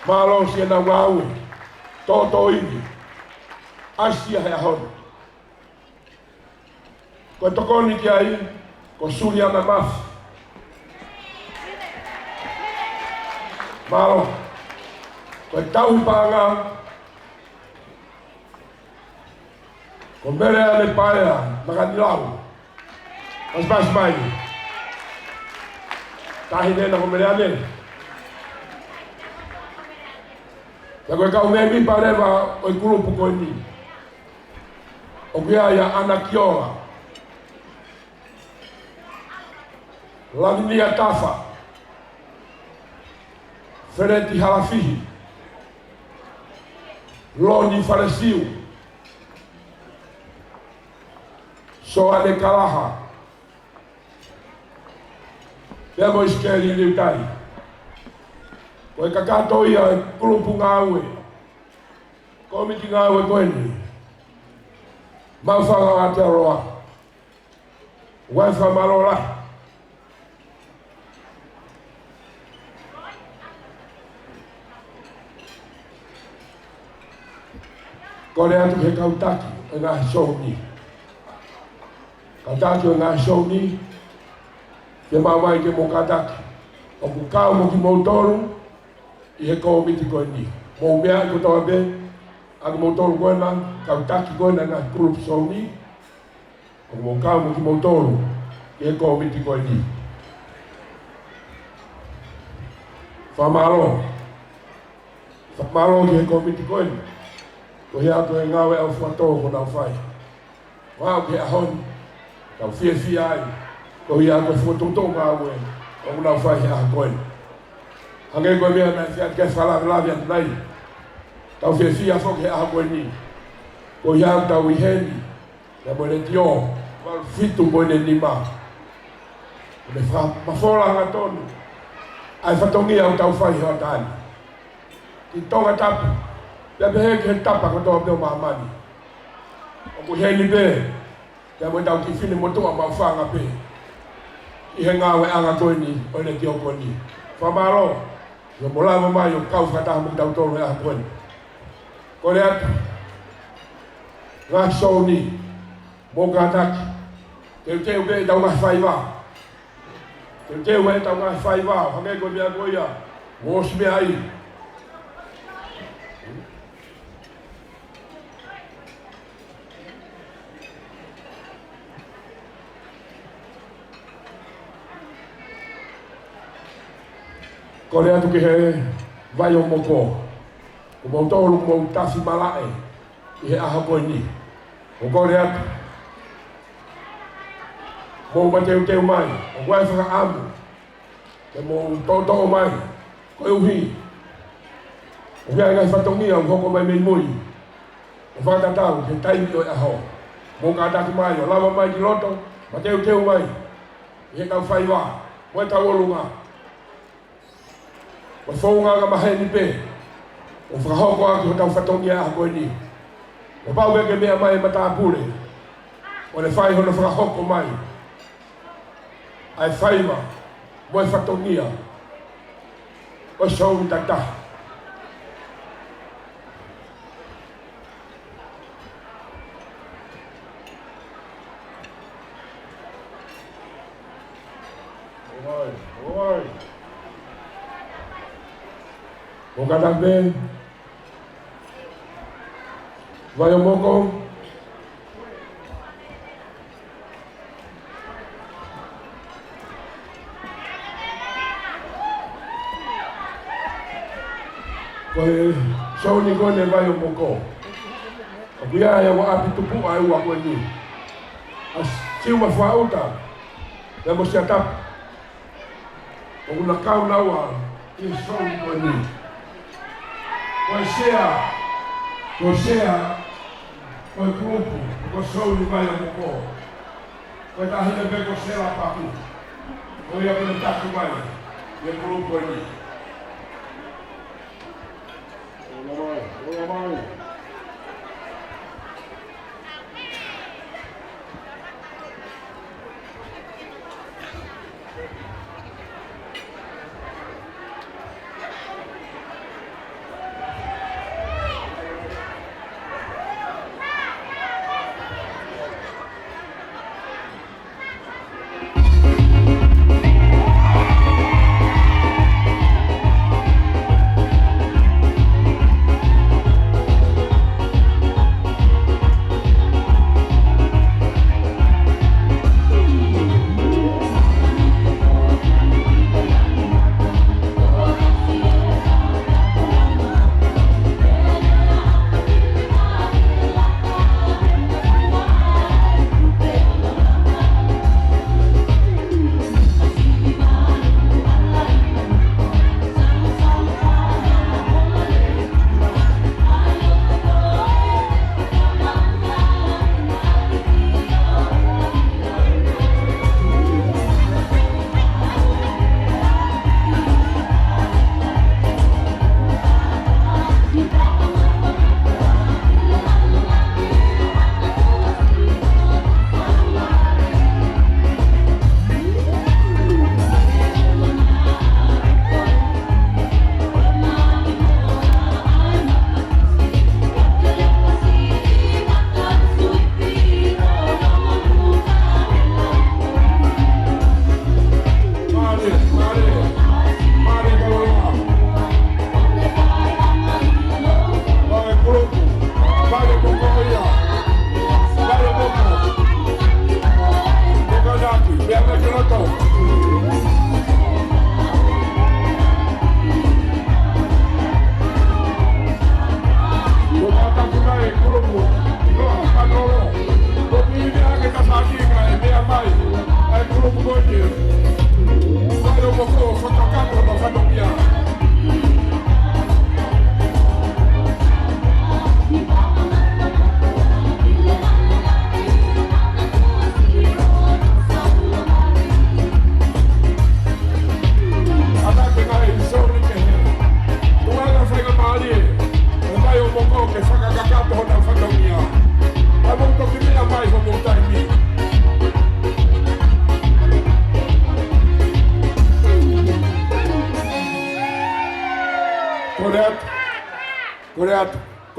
Mālō siʻenau ngāue tōtōivi ʻa e sea he ʻaho ni. Ko e tokoni ki ai, ko Suliana Mafi. Mālō. Ko e tauhi paʻanga, Ko Meleane Paea Makanilau. Pasipasi mai. Taʻahine ena ko Meleane. Pea ko e kau mēmipa leva ʻo e kulupu ko eni, ʻoku ʻi ai ʻa Ana Kiola, Lavinia Tafa, Feleti Halafihi, Loni Falesiu, Soane Kalaha, pea mo ʻIsikeli Liutai. Ko e kakato ia e kulupu ngāue, kōmiti ngāue ko eni, Maʻufanga ʻo Aotearoa. Ua e fakamālō lahi. Kole atu ki he kau taki ʻo e ngaahi sou ni. Kau taki ʻo e ngaahi sou ni, ke mou ō mai ke mou kātaki. ʻOku kau mo kimoutolu ʻi he kōmiti ko eni. Mou meaʻi kotoa pē, ʻa kimoutolu ko ena, kau taki ko ena ngaahi kulupu sou ni, ʻoku mou kau mo kimoutolu ki he kōmiti ko eni. Fakamālō. Fakamālō ki he kōmiti ko eni. Ko ia ko e ngāue ʻaufuatō kuo nau fai. Ua ʻo ki he ʻaho ni, tau fiefia ai. Ko ia ko e fokotuʻutuʻu ngāue ʻoku nau fai he ʻaho ko eni. Hangē ko e meʻa naʻe fai atu ke fakalavelave atu ai. Tau fiefia foki he ʻaho ko eni. Ko ia tau ʻi heni, ia mo e letiō, valu fitu poini nima. Ko e fakamafola hangatonu ʻa e fatongia ʻoku tau fai he ʻaho ni ki Tongatapu, pea pehē ki he tapa kotoa pē ʻo māmani. ʻOku ʻi heni pē, pea mo e tau kiʻi fine motuʻa maʻufanga pē ʻi he ngāueʻanga ko eni ʻo e letiō ko eni. Fakamālō, ʻio mou lava mai ʻo kau fakataha mo kitautolu he ʻaho ko eni. Kole atu, ngaahi sou ni, mou kātaki. Teuteu pē ʻetau ngaahi faiva. Teuteu ʻetau ngaahi faiva, hangē ko e meʻa ko ia, ʻosi meʻa ai. Kole atu ki he Vaiomoko, ko moutolu ʻoku mou tafi malaʻe ʻi he ʻaho ko eni. ʻOku kole atu, mou mateuteu mai, ʻoku ʻi ai e fakaʻamu ke mou toʻotoʻo mai, koeʻuhi ʻoku ʻi ai e ngaahi fatongia ʻoku hoko mai mei mui ʻo fakatatau ki he taimi ʻo e ʻaho. Mou kātaki mai ʻo lava mai ki loto, mateuteu mai ʻi heʻetau faiva mo ʻetau ʻolunga. Ko e founga ʻoku maheni pē ʻo fakahoko ʻaki hotau fatongia he ʻaho ko eni. Kuo pau ke meʻa mai e matāpule ʻo ne fai hono fakahoko mai ʻa e faiva mo e fatongia ʻo e sou ni takitaha. Mou kātaki pē. Vaiomoko. Ko e sou ni ko eni Vaiomoko. ʻOku ʻi ai e ua ʻapi tupuʻa ʻe ua ko eni, ʻa Siuma Fuaʻuta pea mo Siatapu. ʻOku na kau naua ʻi he sou ni ko eni. Ko e sea, ko e sea ʻo e kulupu, ko e sou ni Vaiomoko. Ko e taʻahine pē ko Sela Paku. Ko ia pē ne taki mai ʻi he kulupu ko eni.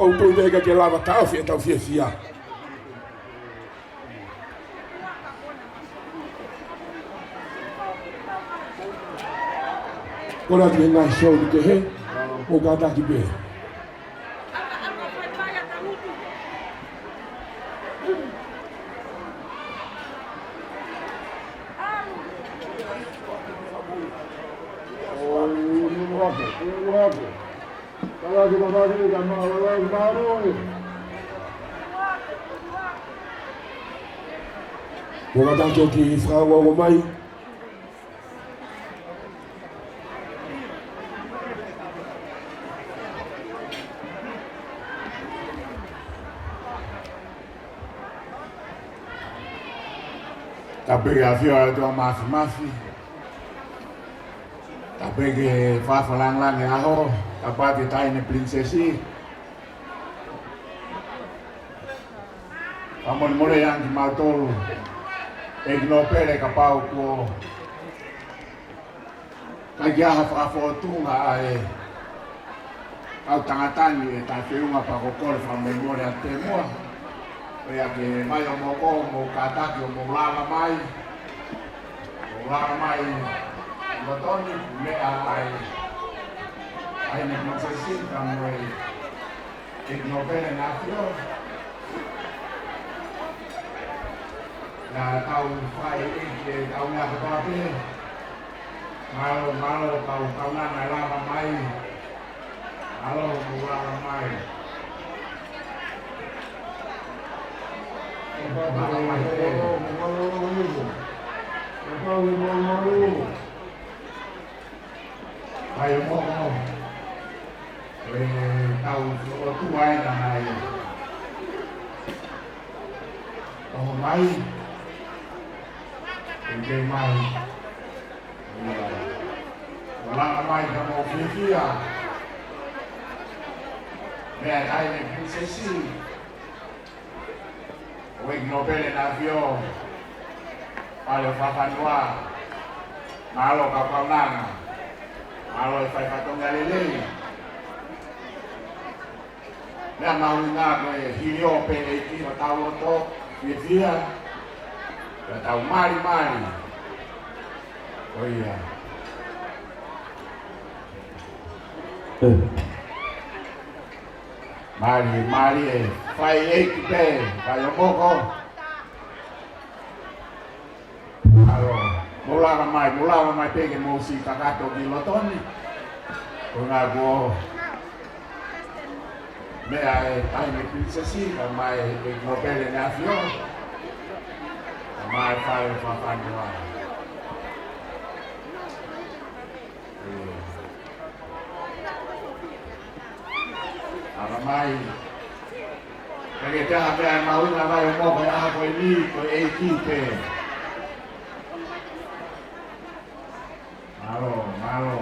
Pau pē ʻikai ke lava taʻofi ʻetau fiefia. Kole atu he ngaahi show ni kehe, ʻo kātaki pē. Ko ka taki o ki fakaongo mai. Tapu ki he ʻAfio ʻa e ʻOtua Māfimafi. Tapu ki he Fakafalangalanga ʻo e ʻaho. Tapu ki he Taʻahine Pilinisesi. Fakamolemole ange kimautolu ʻEiki Nōpele kapau kuo ʻikai ke ʻi ai ha fakafōtunga ʻa e kau tangata ni ʻi heʻeta feʻunga, pea ko e kole fakamolemole atu pē muʻa. Pea ke mai ʻo mou ko, mou kātaki ʻo mou lava mai. Mou lava mai ʻi loto ni, meʻa ai ʻa e Taʻahine Pilinisesi, ka mo e ʻEiki Nōpele ʻEne ʻAfio. Naʻa tau fai ʻi heʻetau meʻa kotoa pē. Mālō, mālō, kau, kau nana lava mai. Mālō, mou lava mai. Mālō mai pē. Mālō, mālō. Mai ʻo mou. ʻE tau ʻotua ʻena mai. ʻO mai. ʻE ke mai. ʻO langa mai ka mou fiefia. Meʻa ai ʻEne Pilinisesi. ʻEiki Nōpele ʻEne ʻAfio, Fale ʻo e Fakafanua, mālō kau kaunanga, mālō e fai fatongia lelei. Meʻa mahuʻinga ko e hili ʻo pē ʻEiki ʻo tau loto fiefia, ʻo tau malimali. ʻOia. Ē. Mali, mali ē, fai ʻEiki pē, fai ʻo moko. Mālō, mou lava mai, mou lava mai pē ke mou siʻi kakato ki loto ni. Ko e ngaahi kuo meʻa e Taʻahine Pilinisesi, ka mai ʻEiki Nōpele ʻEne ʻAfio. Ka mai Fale ʻo e Fakafanua. Ala mai. Ke ke taha pē ai mau ina mai ʻo moko he ʻaho ko eni ko e ʻEiki pē. Mālō, mālō.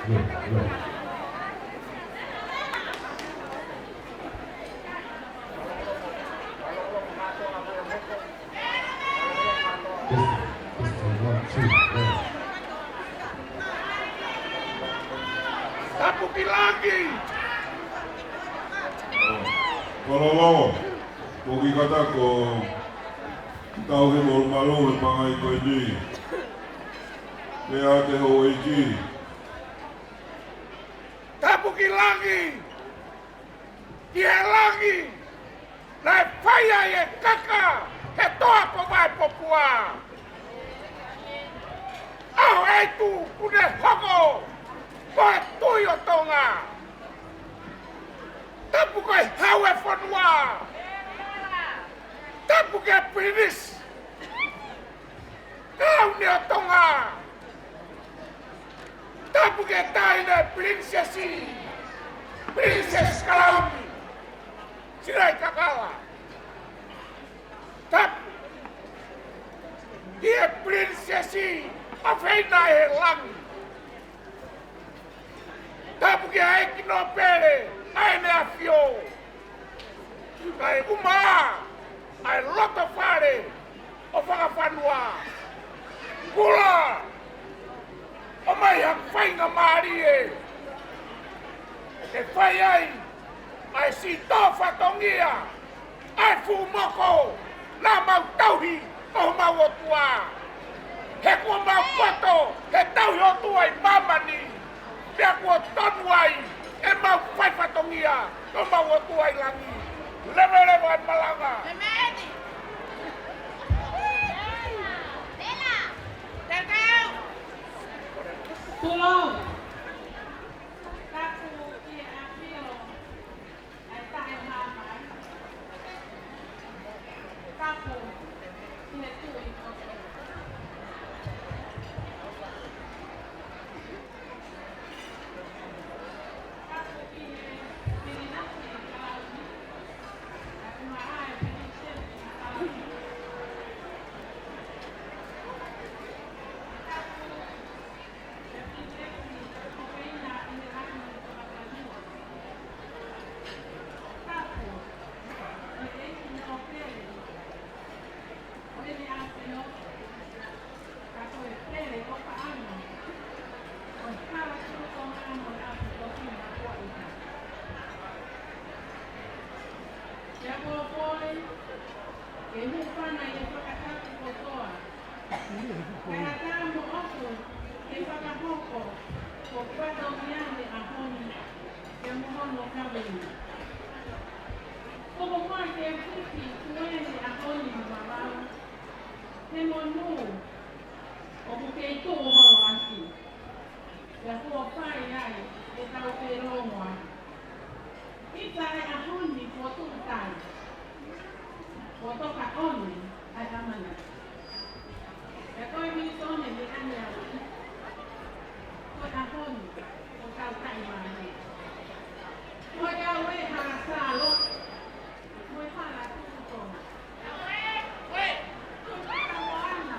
Tapu ki langi. Kololo, ko ki kata ko tau he molumalu he pangai ko eni. Pea te houʻeiki. Tapu ki langi. Ki he langi, naʻe fai ai e kaka he toa ko Vaipopua. ʻAho ʻEiki ʻoku ne hoko ko e Tuʻi ʻo Tonga. Tapu ko e Hau ʻo e fonua. Tapu ki he Pilinisi Kalauni ʻo Tonga. Tapu ki he Taʻahine Pilinisesi, Pilinisesi Kalauni Silaitakala. Tapu ki he Pilinisesi ʻofeina ʻi he langi. Tapu ki he ʻEiki Nōpele ʻa ʻEne ʻAfio. Kae ʻumaʻā ʻa e loto fale ʻo fakafanua. Kula, ʻomai ha faingamālie ke fai ai ʻa e siʻi tō fatongia ʻa e fuʻu moko naʻa mau tauhi ʻo homau ʻOtua. He kuo mau poto he tauhi ʻOtua ʻi māmani, pea kuo tonu ai ʻemau fai fatongia ʻo homau ʻOtua ʻi langi. Leveleva e malanga. Tulou. Tapu ki he ʻAfio. Ke hūfanga ʻi he fakatapu kotoa. Kae ʻatā mo ʻoku ke fakahoko ko e fatongia he ʻaho ni, pea mo hono kavenga. Ko e moʻoni ke fiti kueni ʻaho ni mo malau. He monū ʻoku kei tuʻu holo ʻaki. Pea kuo fai ai ʻetau feʻiloaki. ʻI he ʻaho ni kuo tuʻu tai. Kuo toka ʻoni ʻa e ʻamanaki. Pea ko e mīsone ni ʻaneafi. Ko e ʻaho ni kuo tau taʻimālie. Ko e au e hala salo. Mo e hala tuʻu Tonga. Ko e tuʻu Tonga.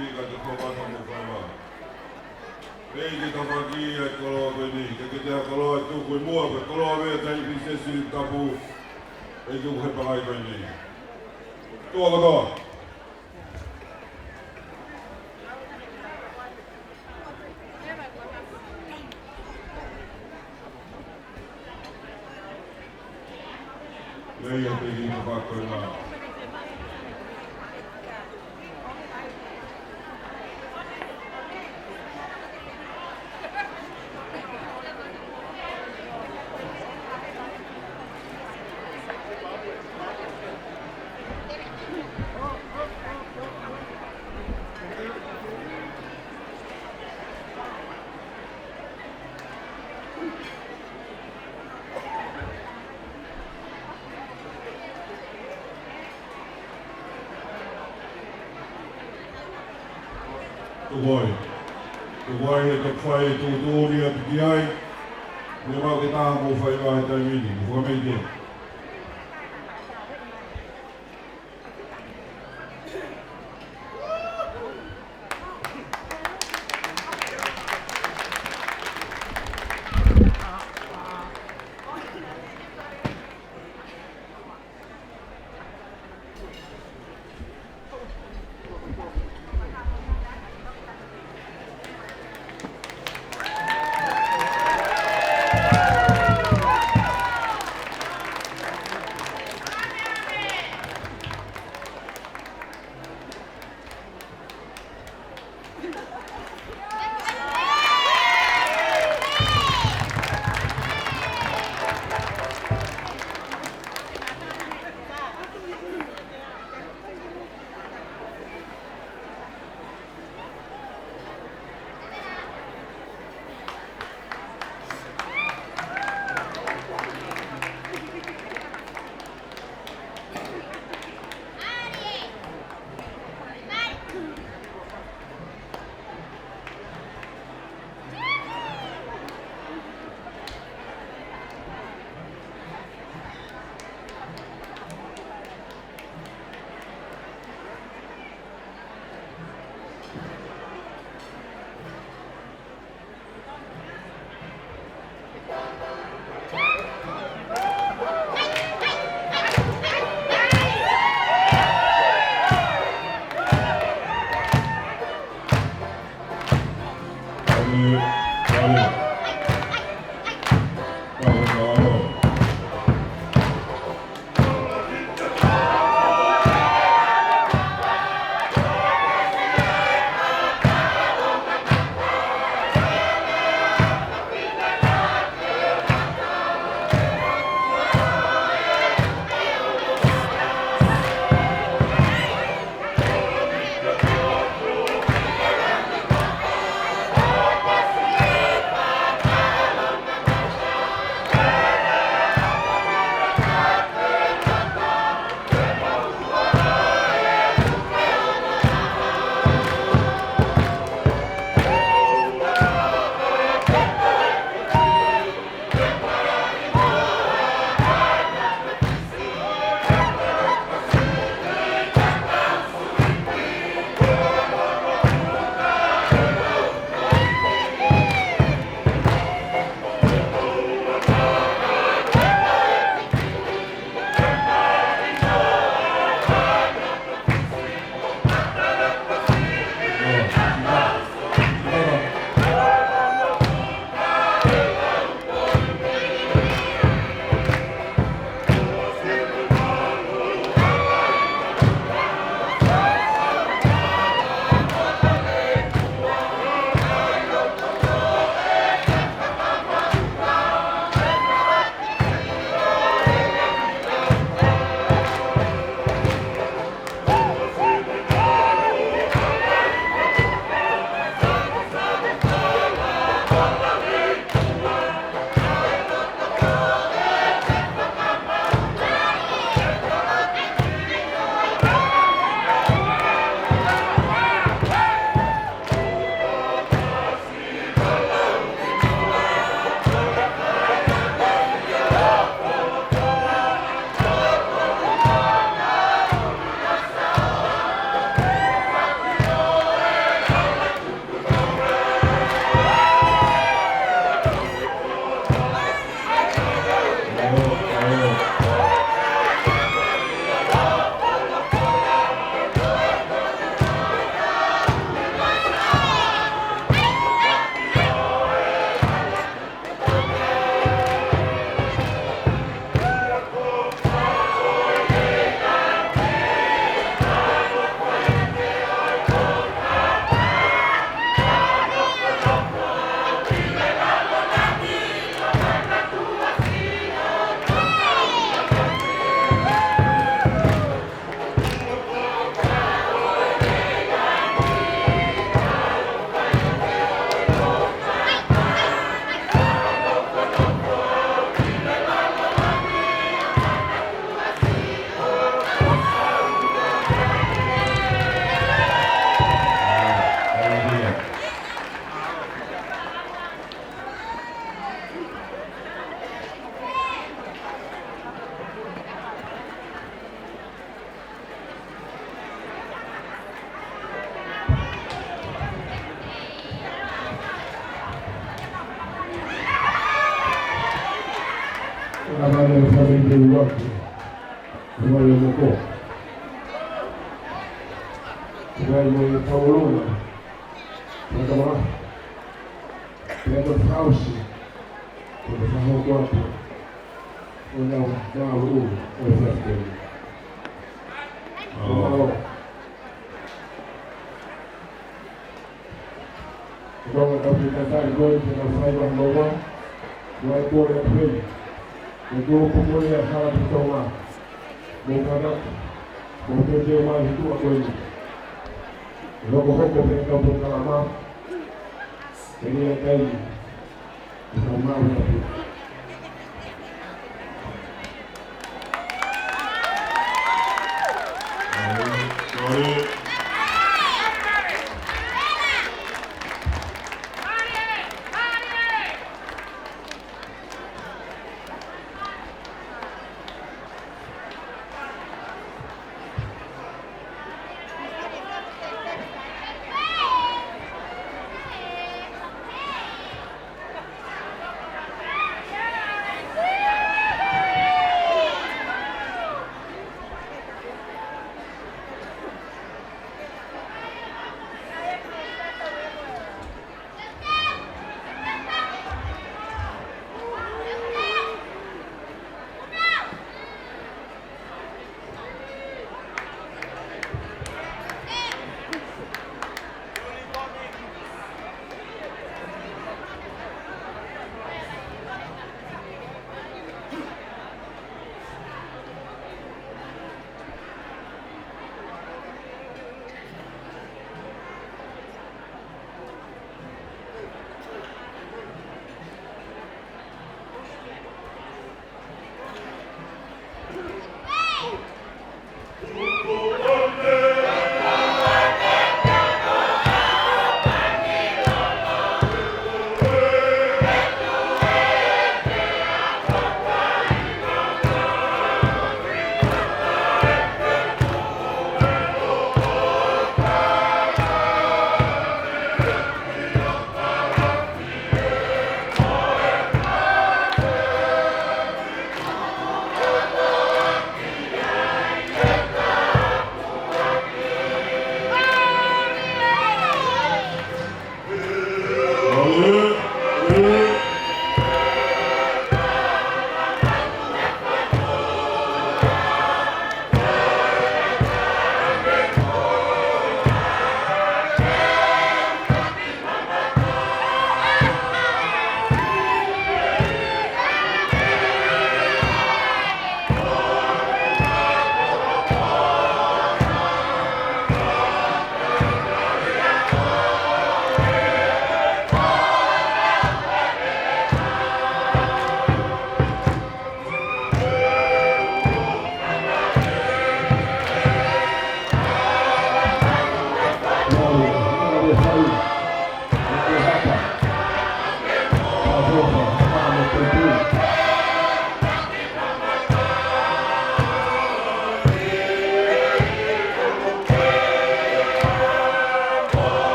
Ka te fakaʻatā mo fai mai. Pea ʻi he tafaʻaki ʻa e koloa ko eni, ke ke te ha koloa tuku ʻi muʻa, ko e koloa meʻa tai pīsesi tapu, ʻe tuku he pangai ko eni. Tuʻa kotoa. Lei a pegi na fakona. Tuku ai. Tuku ai he toki fai tuʻutuʻuni atu ki ai. Meʻa mau ke taha mo fai mai he taimi ni. Mo fakameʻi ke. Fāmili ʻuluaki, ʻo Vaimoko. Kae ʻumaʻā e Paulona, Fakatama, pea mo Fausi, pea mo Fahokoapo, ʻo nau mālō ʻo e fāmili. ʻO mālō. Ko e kau fakatātā ko ē, ke nau fai ʻa e maama, ʻa e kole ʻa e pei. Ko e kole ʻa e hala ʻi Tonga. Mo Kanaka. Mo e pei mai ʻi tuʻa ko eni. Hokohoko pē kau polokalama. Ke ne ʻai kai. Ka mau na pē. Sorry.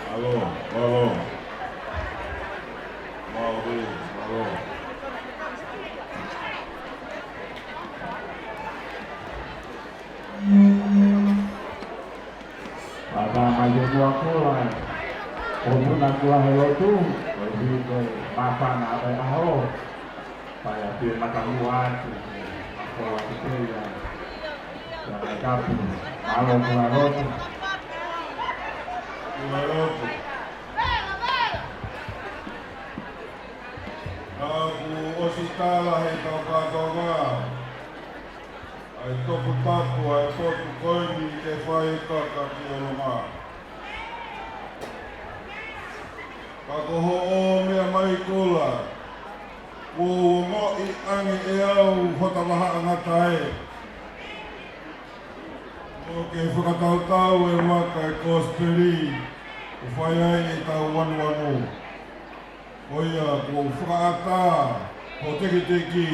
Mālō, mālō. Mālō, mālō. Pea tā mai e mua kola, ʻo puna kola he lotu, ʻo hiki ko e māfana ʻa e ʻaho. Pea ʻi he pē mata mua atu, ʻa kola ki te ia. Ia mai kapu, mālō kola lotu. Kola lotu. Naʻa ku ʻosi tala he kau kātoanga, ʻa e toputapu ʻa e potu ko eni ke fai kaka ki ʻolunga. Ka ko hoʻo meʻa mai kola, kuo u ongoʻi ange ʻe au hota vahaʻa ngata ē. Mo ke fakatautau e vaka e kosipeli, ʻo fai ai ʻetau vanuanu. Ko ia, kuo u fakaʻatā ho tekiteki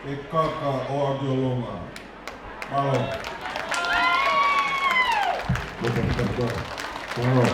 ke kaka ʻo ʻAkiolonga. Mālō. Mālō.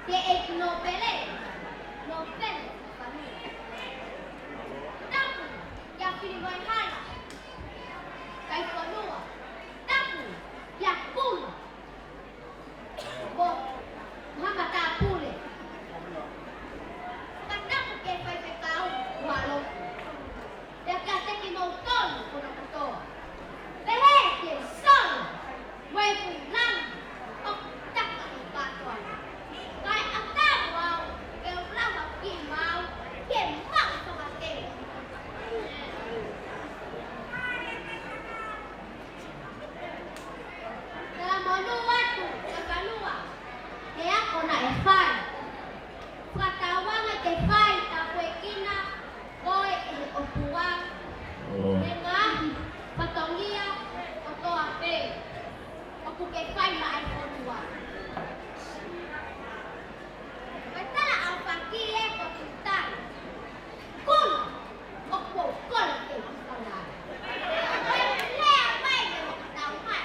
Ke ʻEiki Nōpele, Nōpele Fakafanua. Tapu kia Filivaehala Kaikonua. Tapu kia Puna mo Haʻa Matāpule. Fakatapu ki he faifekau Ualoku. Pea kiate kimoutolu kotoa. Pehē ki he solo mo e kui langi ʻoku taka ʻi Pātoa. Kae ʻatā au ke u lava ki mau ke mau fakatele. Talamonū atu, Fakafanua, he ako naʻe fai. Fakatauange ke fai tāpuekina koe ʻe he ʻOtua. ʻO. He ngaahi fatongia kotoa pē ʻoku ke fai maʻa e fonua. Mai tala ʻaupito ē ko Tutai. Kula, ʻoku ou kole ke u kala. Lea mai ke u tau mai.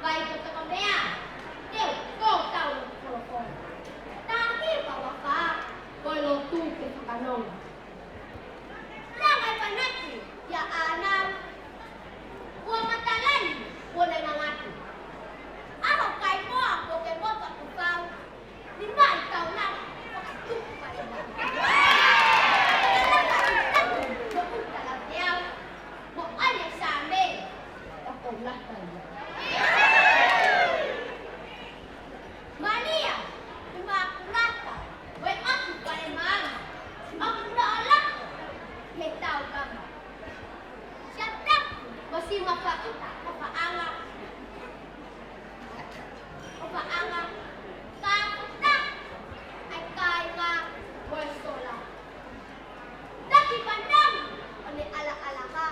Vai ko toko mea, teu ko tau folofola. Tahi pa wa fa, ko e lotu ke fakanonga. Langai panaki, ia ʻanau, ua matalani, ua ne ngangatu. ʻAho kai moa, ko ke moto ku fau, ni mai tau lava, fakatupu pale mai. Laka i taku, mo uta la peau, mo ane sa me, o ko laka ia. Malia, ʻi Makulata, mo e ʻoku pale maama, ʻoku noʻo lako, he tau kama. Sia tapu, mo si ma fa uta, mo fa anga. Mo fa anga, ka uta, ai kai ma, mo e sola. Taki panau, ʻo ne ʻalaʻala ha.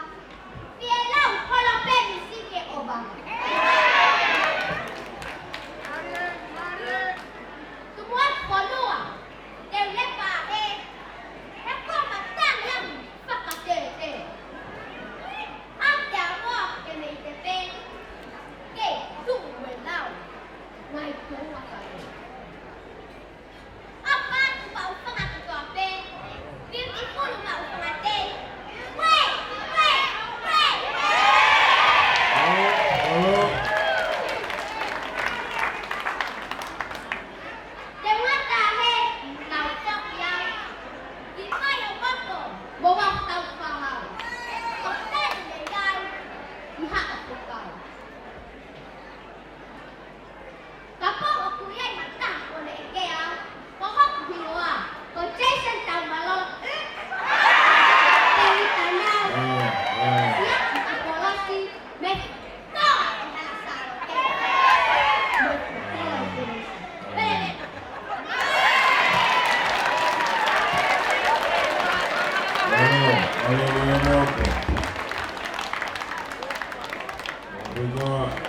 Fie lau, holo pē ni si ke ʻova. Tumu atu fonua, te u lepa he, he ko matangi amu, fakatete. Ante a moa ke mei te pē, ke tuʻu e lau, ngai tuʻu a kare. Kapau ʻoku ʻi ai ha taha ʻoku ne ʻeke au, ko hoku hingoa, ko Jason Taumalolo. Tēvita Nau. Siaki Apolosi, me toa e hala salo. Pele. Mālō, mālō, mālō, mālō, mālō, mālō.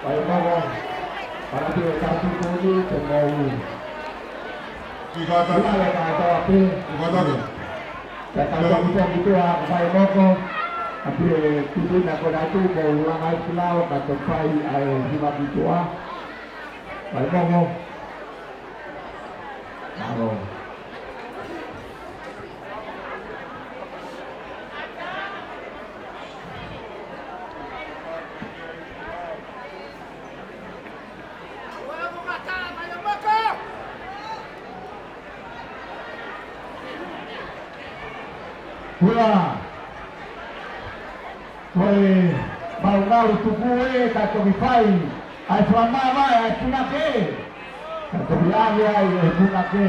Fai moko, para pio tatu kuni, te mau. Ki kata. Ia le kātoa pē. Ki kata. Te kātoa ki tō ki tō a fai moko. A pio tutu na ko natu ko langa i ki lao ka to fai ai hiva ki tō a. Fai moko. Alo. Kula. Ko e mau ngau tuku ē ka toki fai. ʻAi fakamāvae ʻa e punake. Ka toki ʻave ai e punake.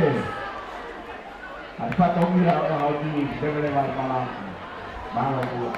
ʻAi fatongia ʻo e hau ni, leveleva e malanga. Mālō kula.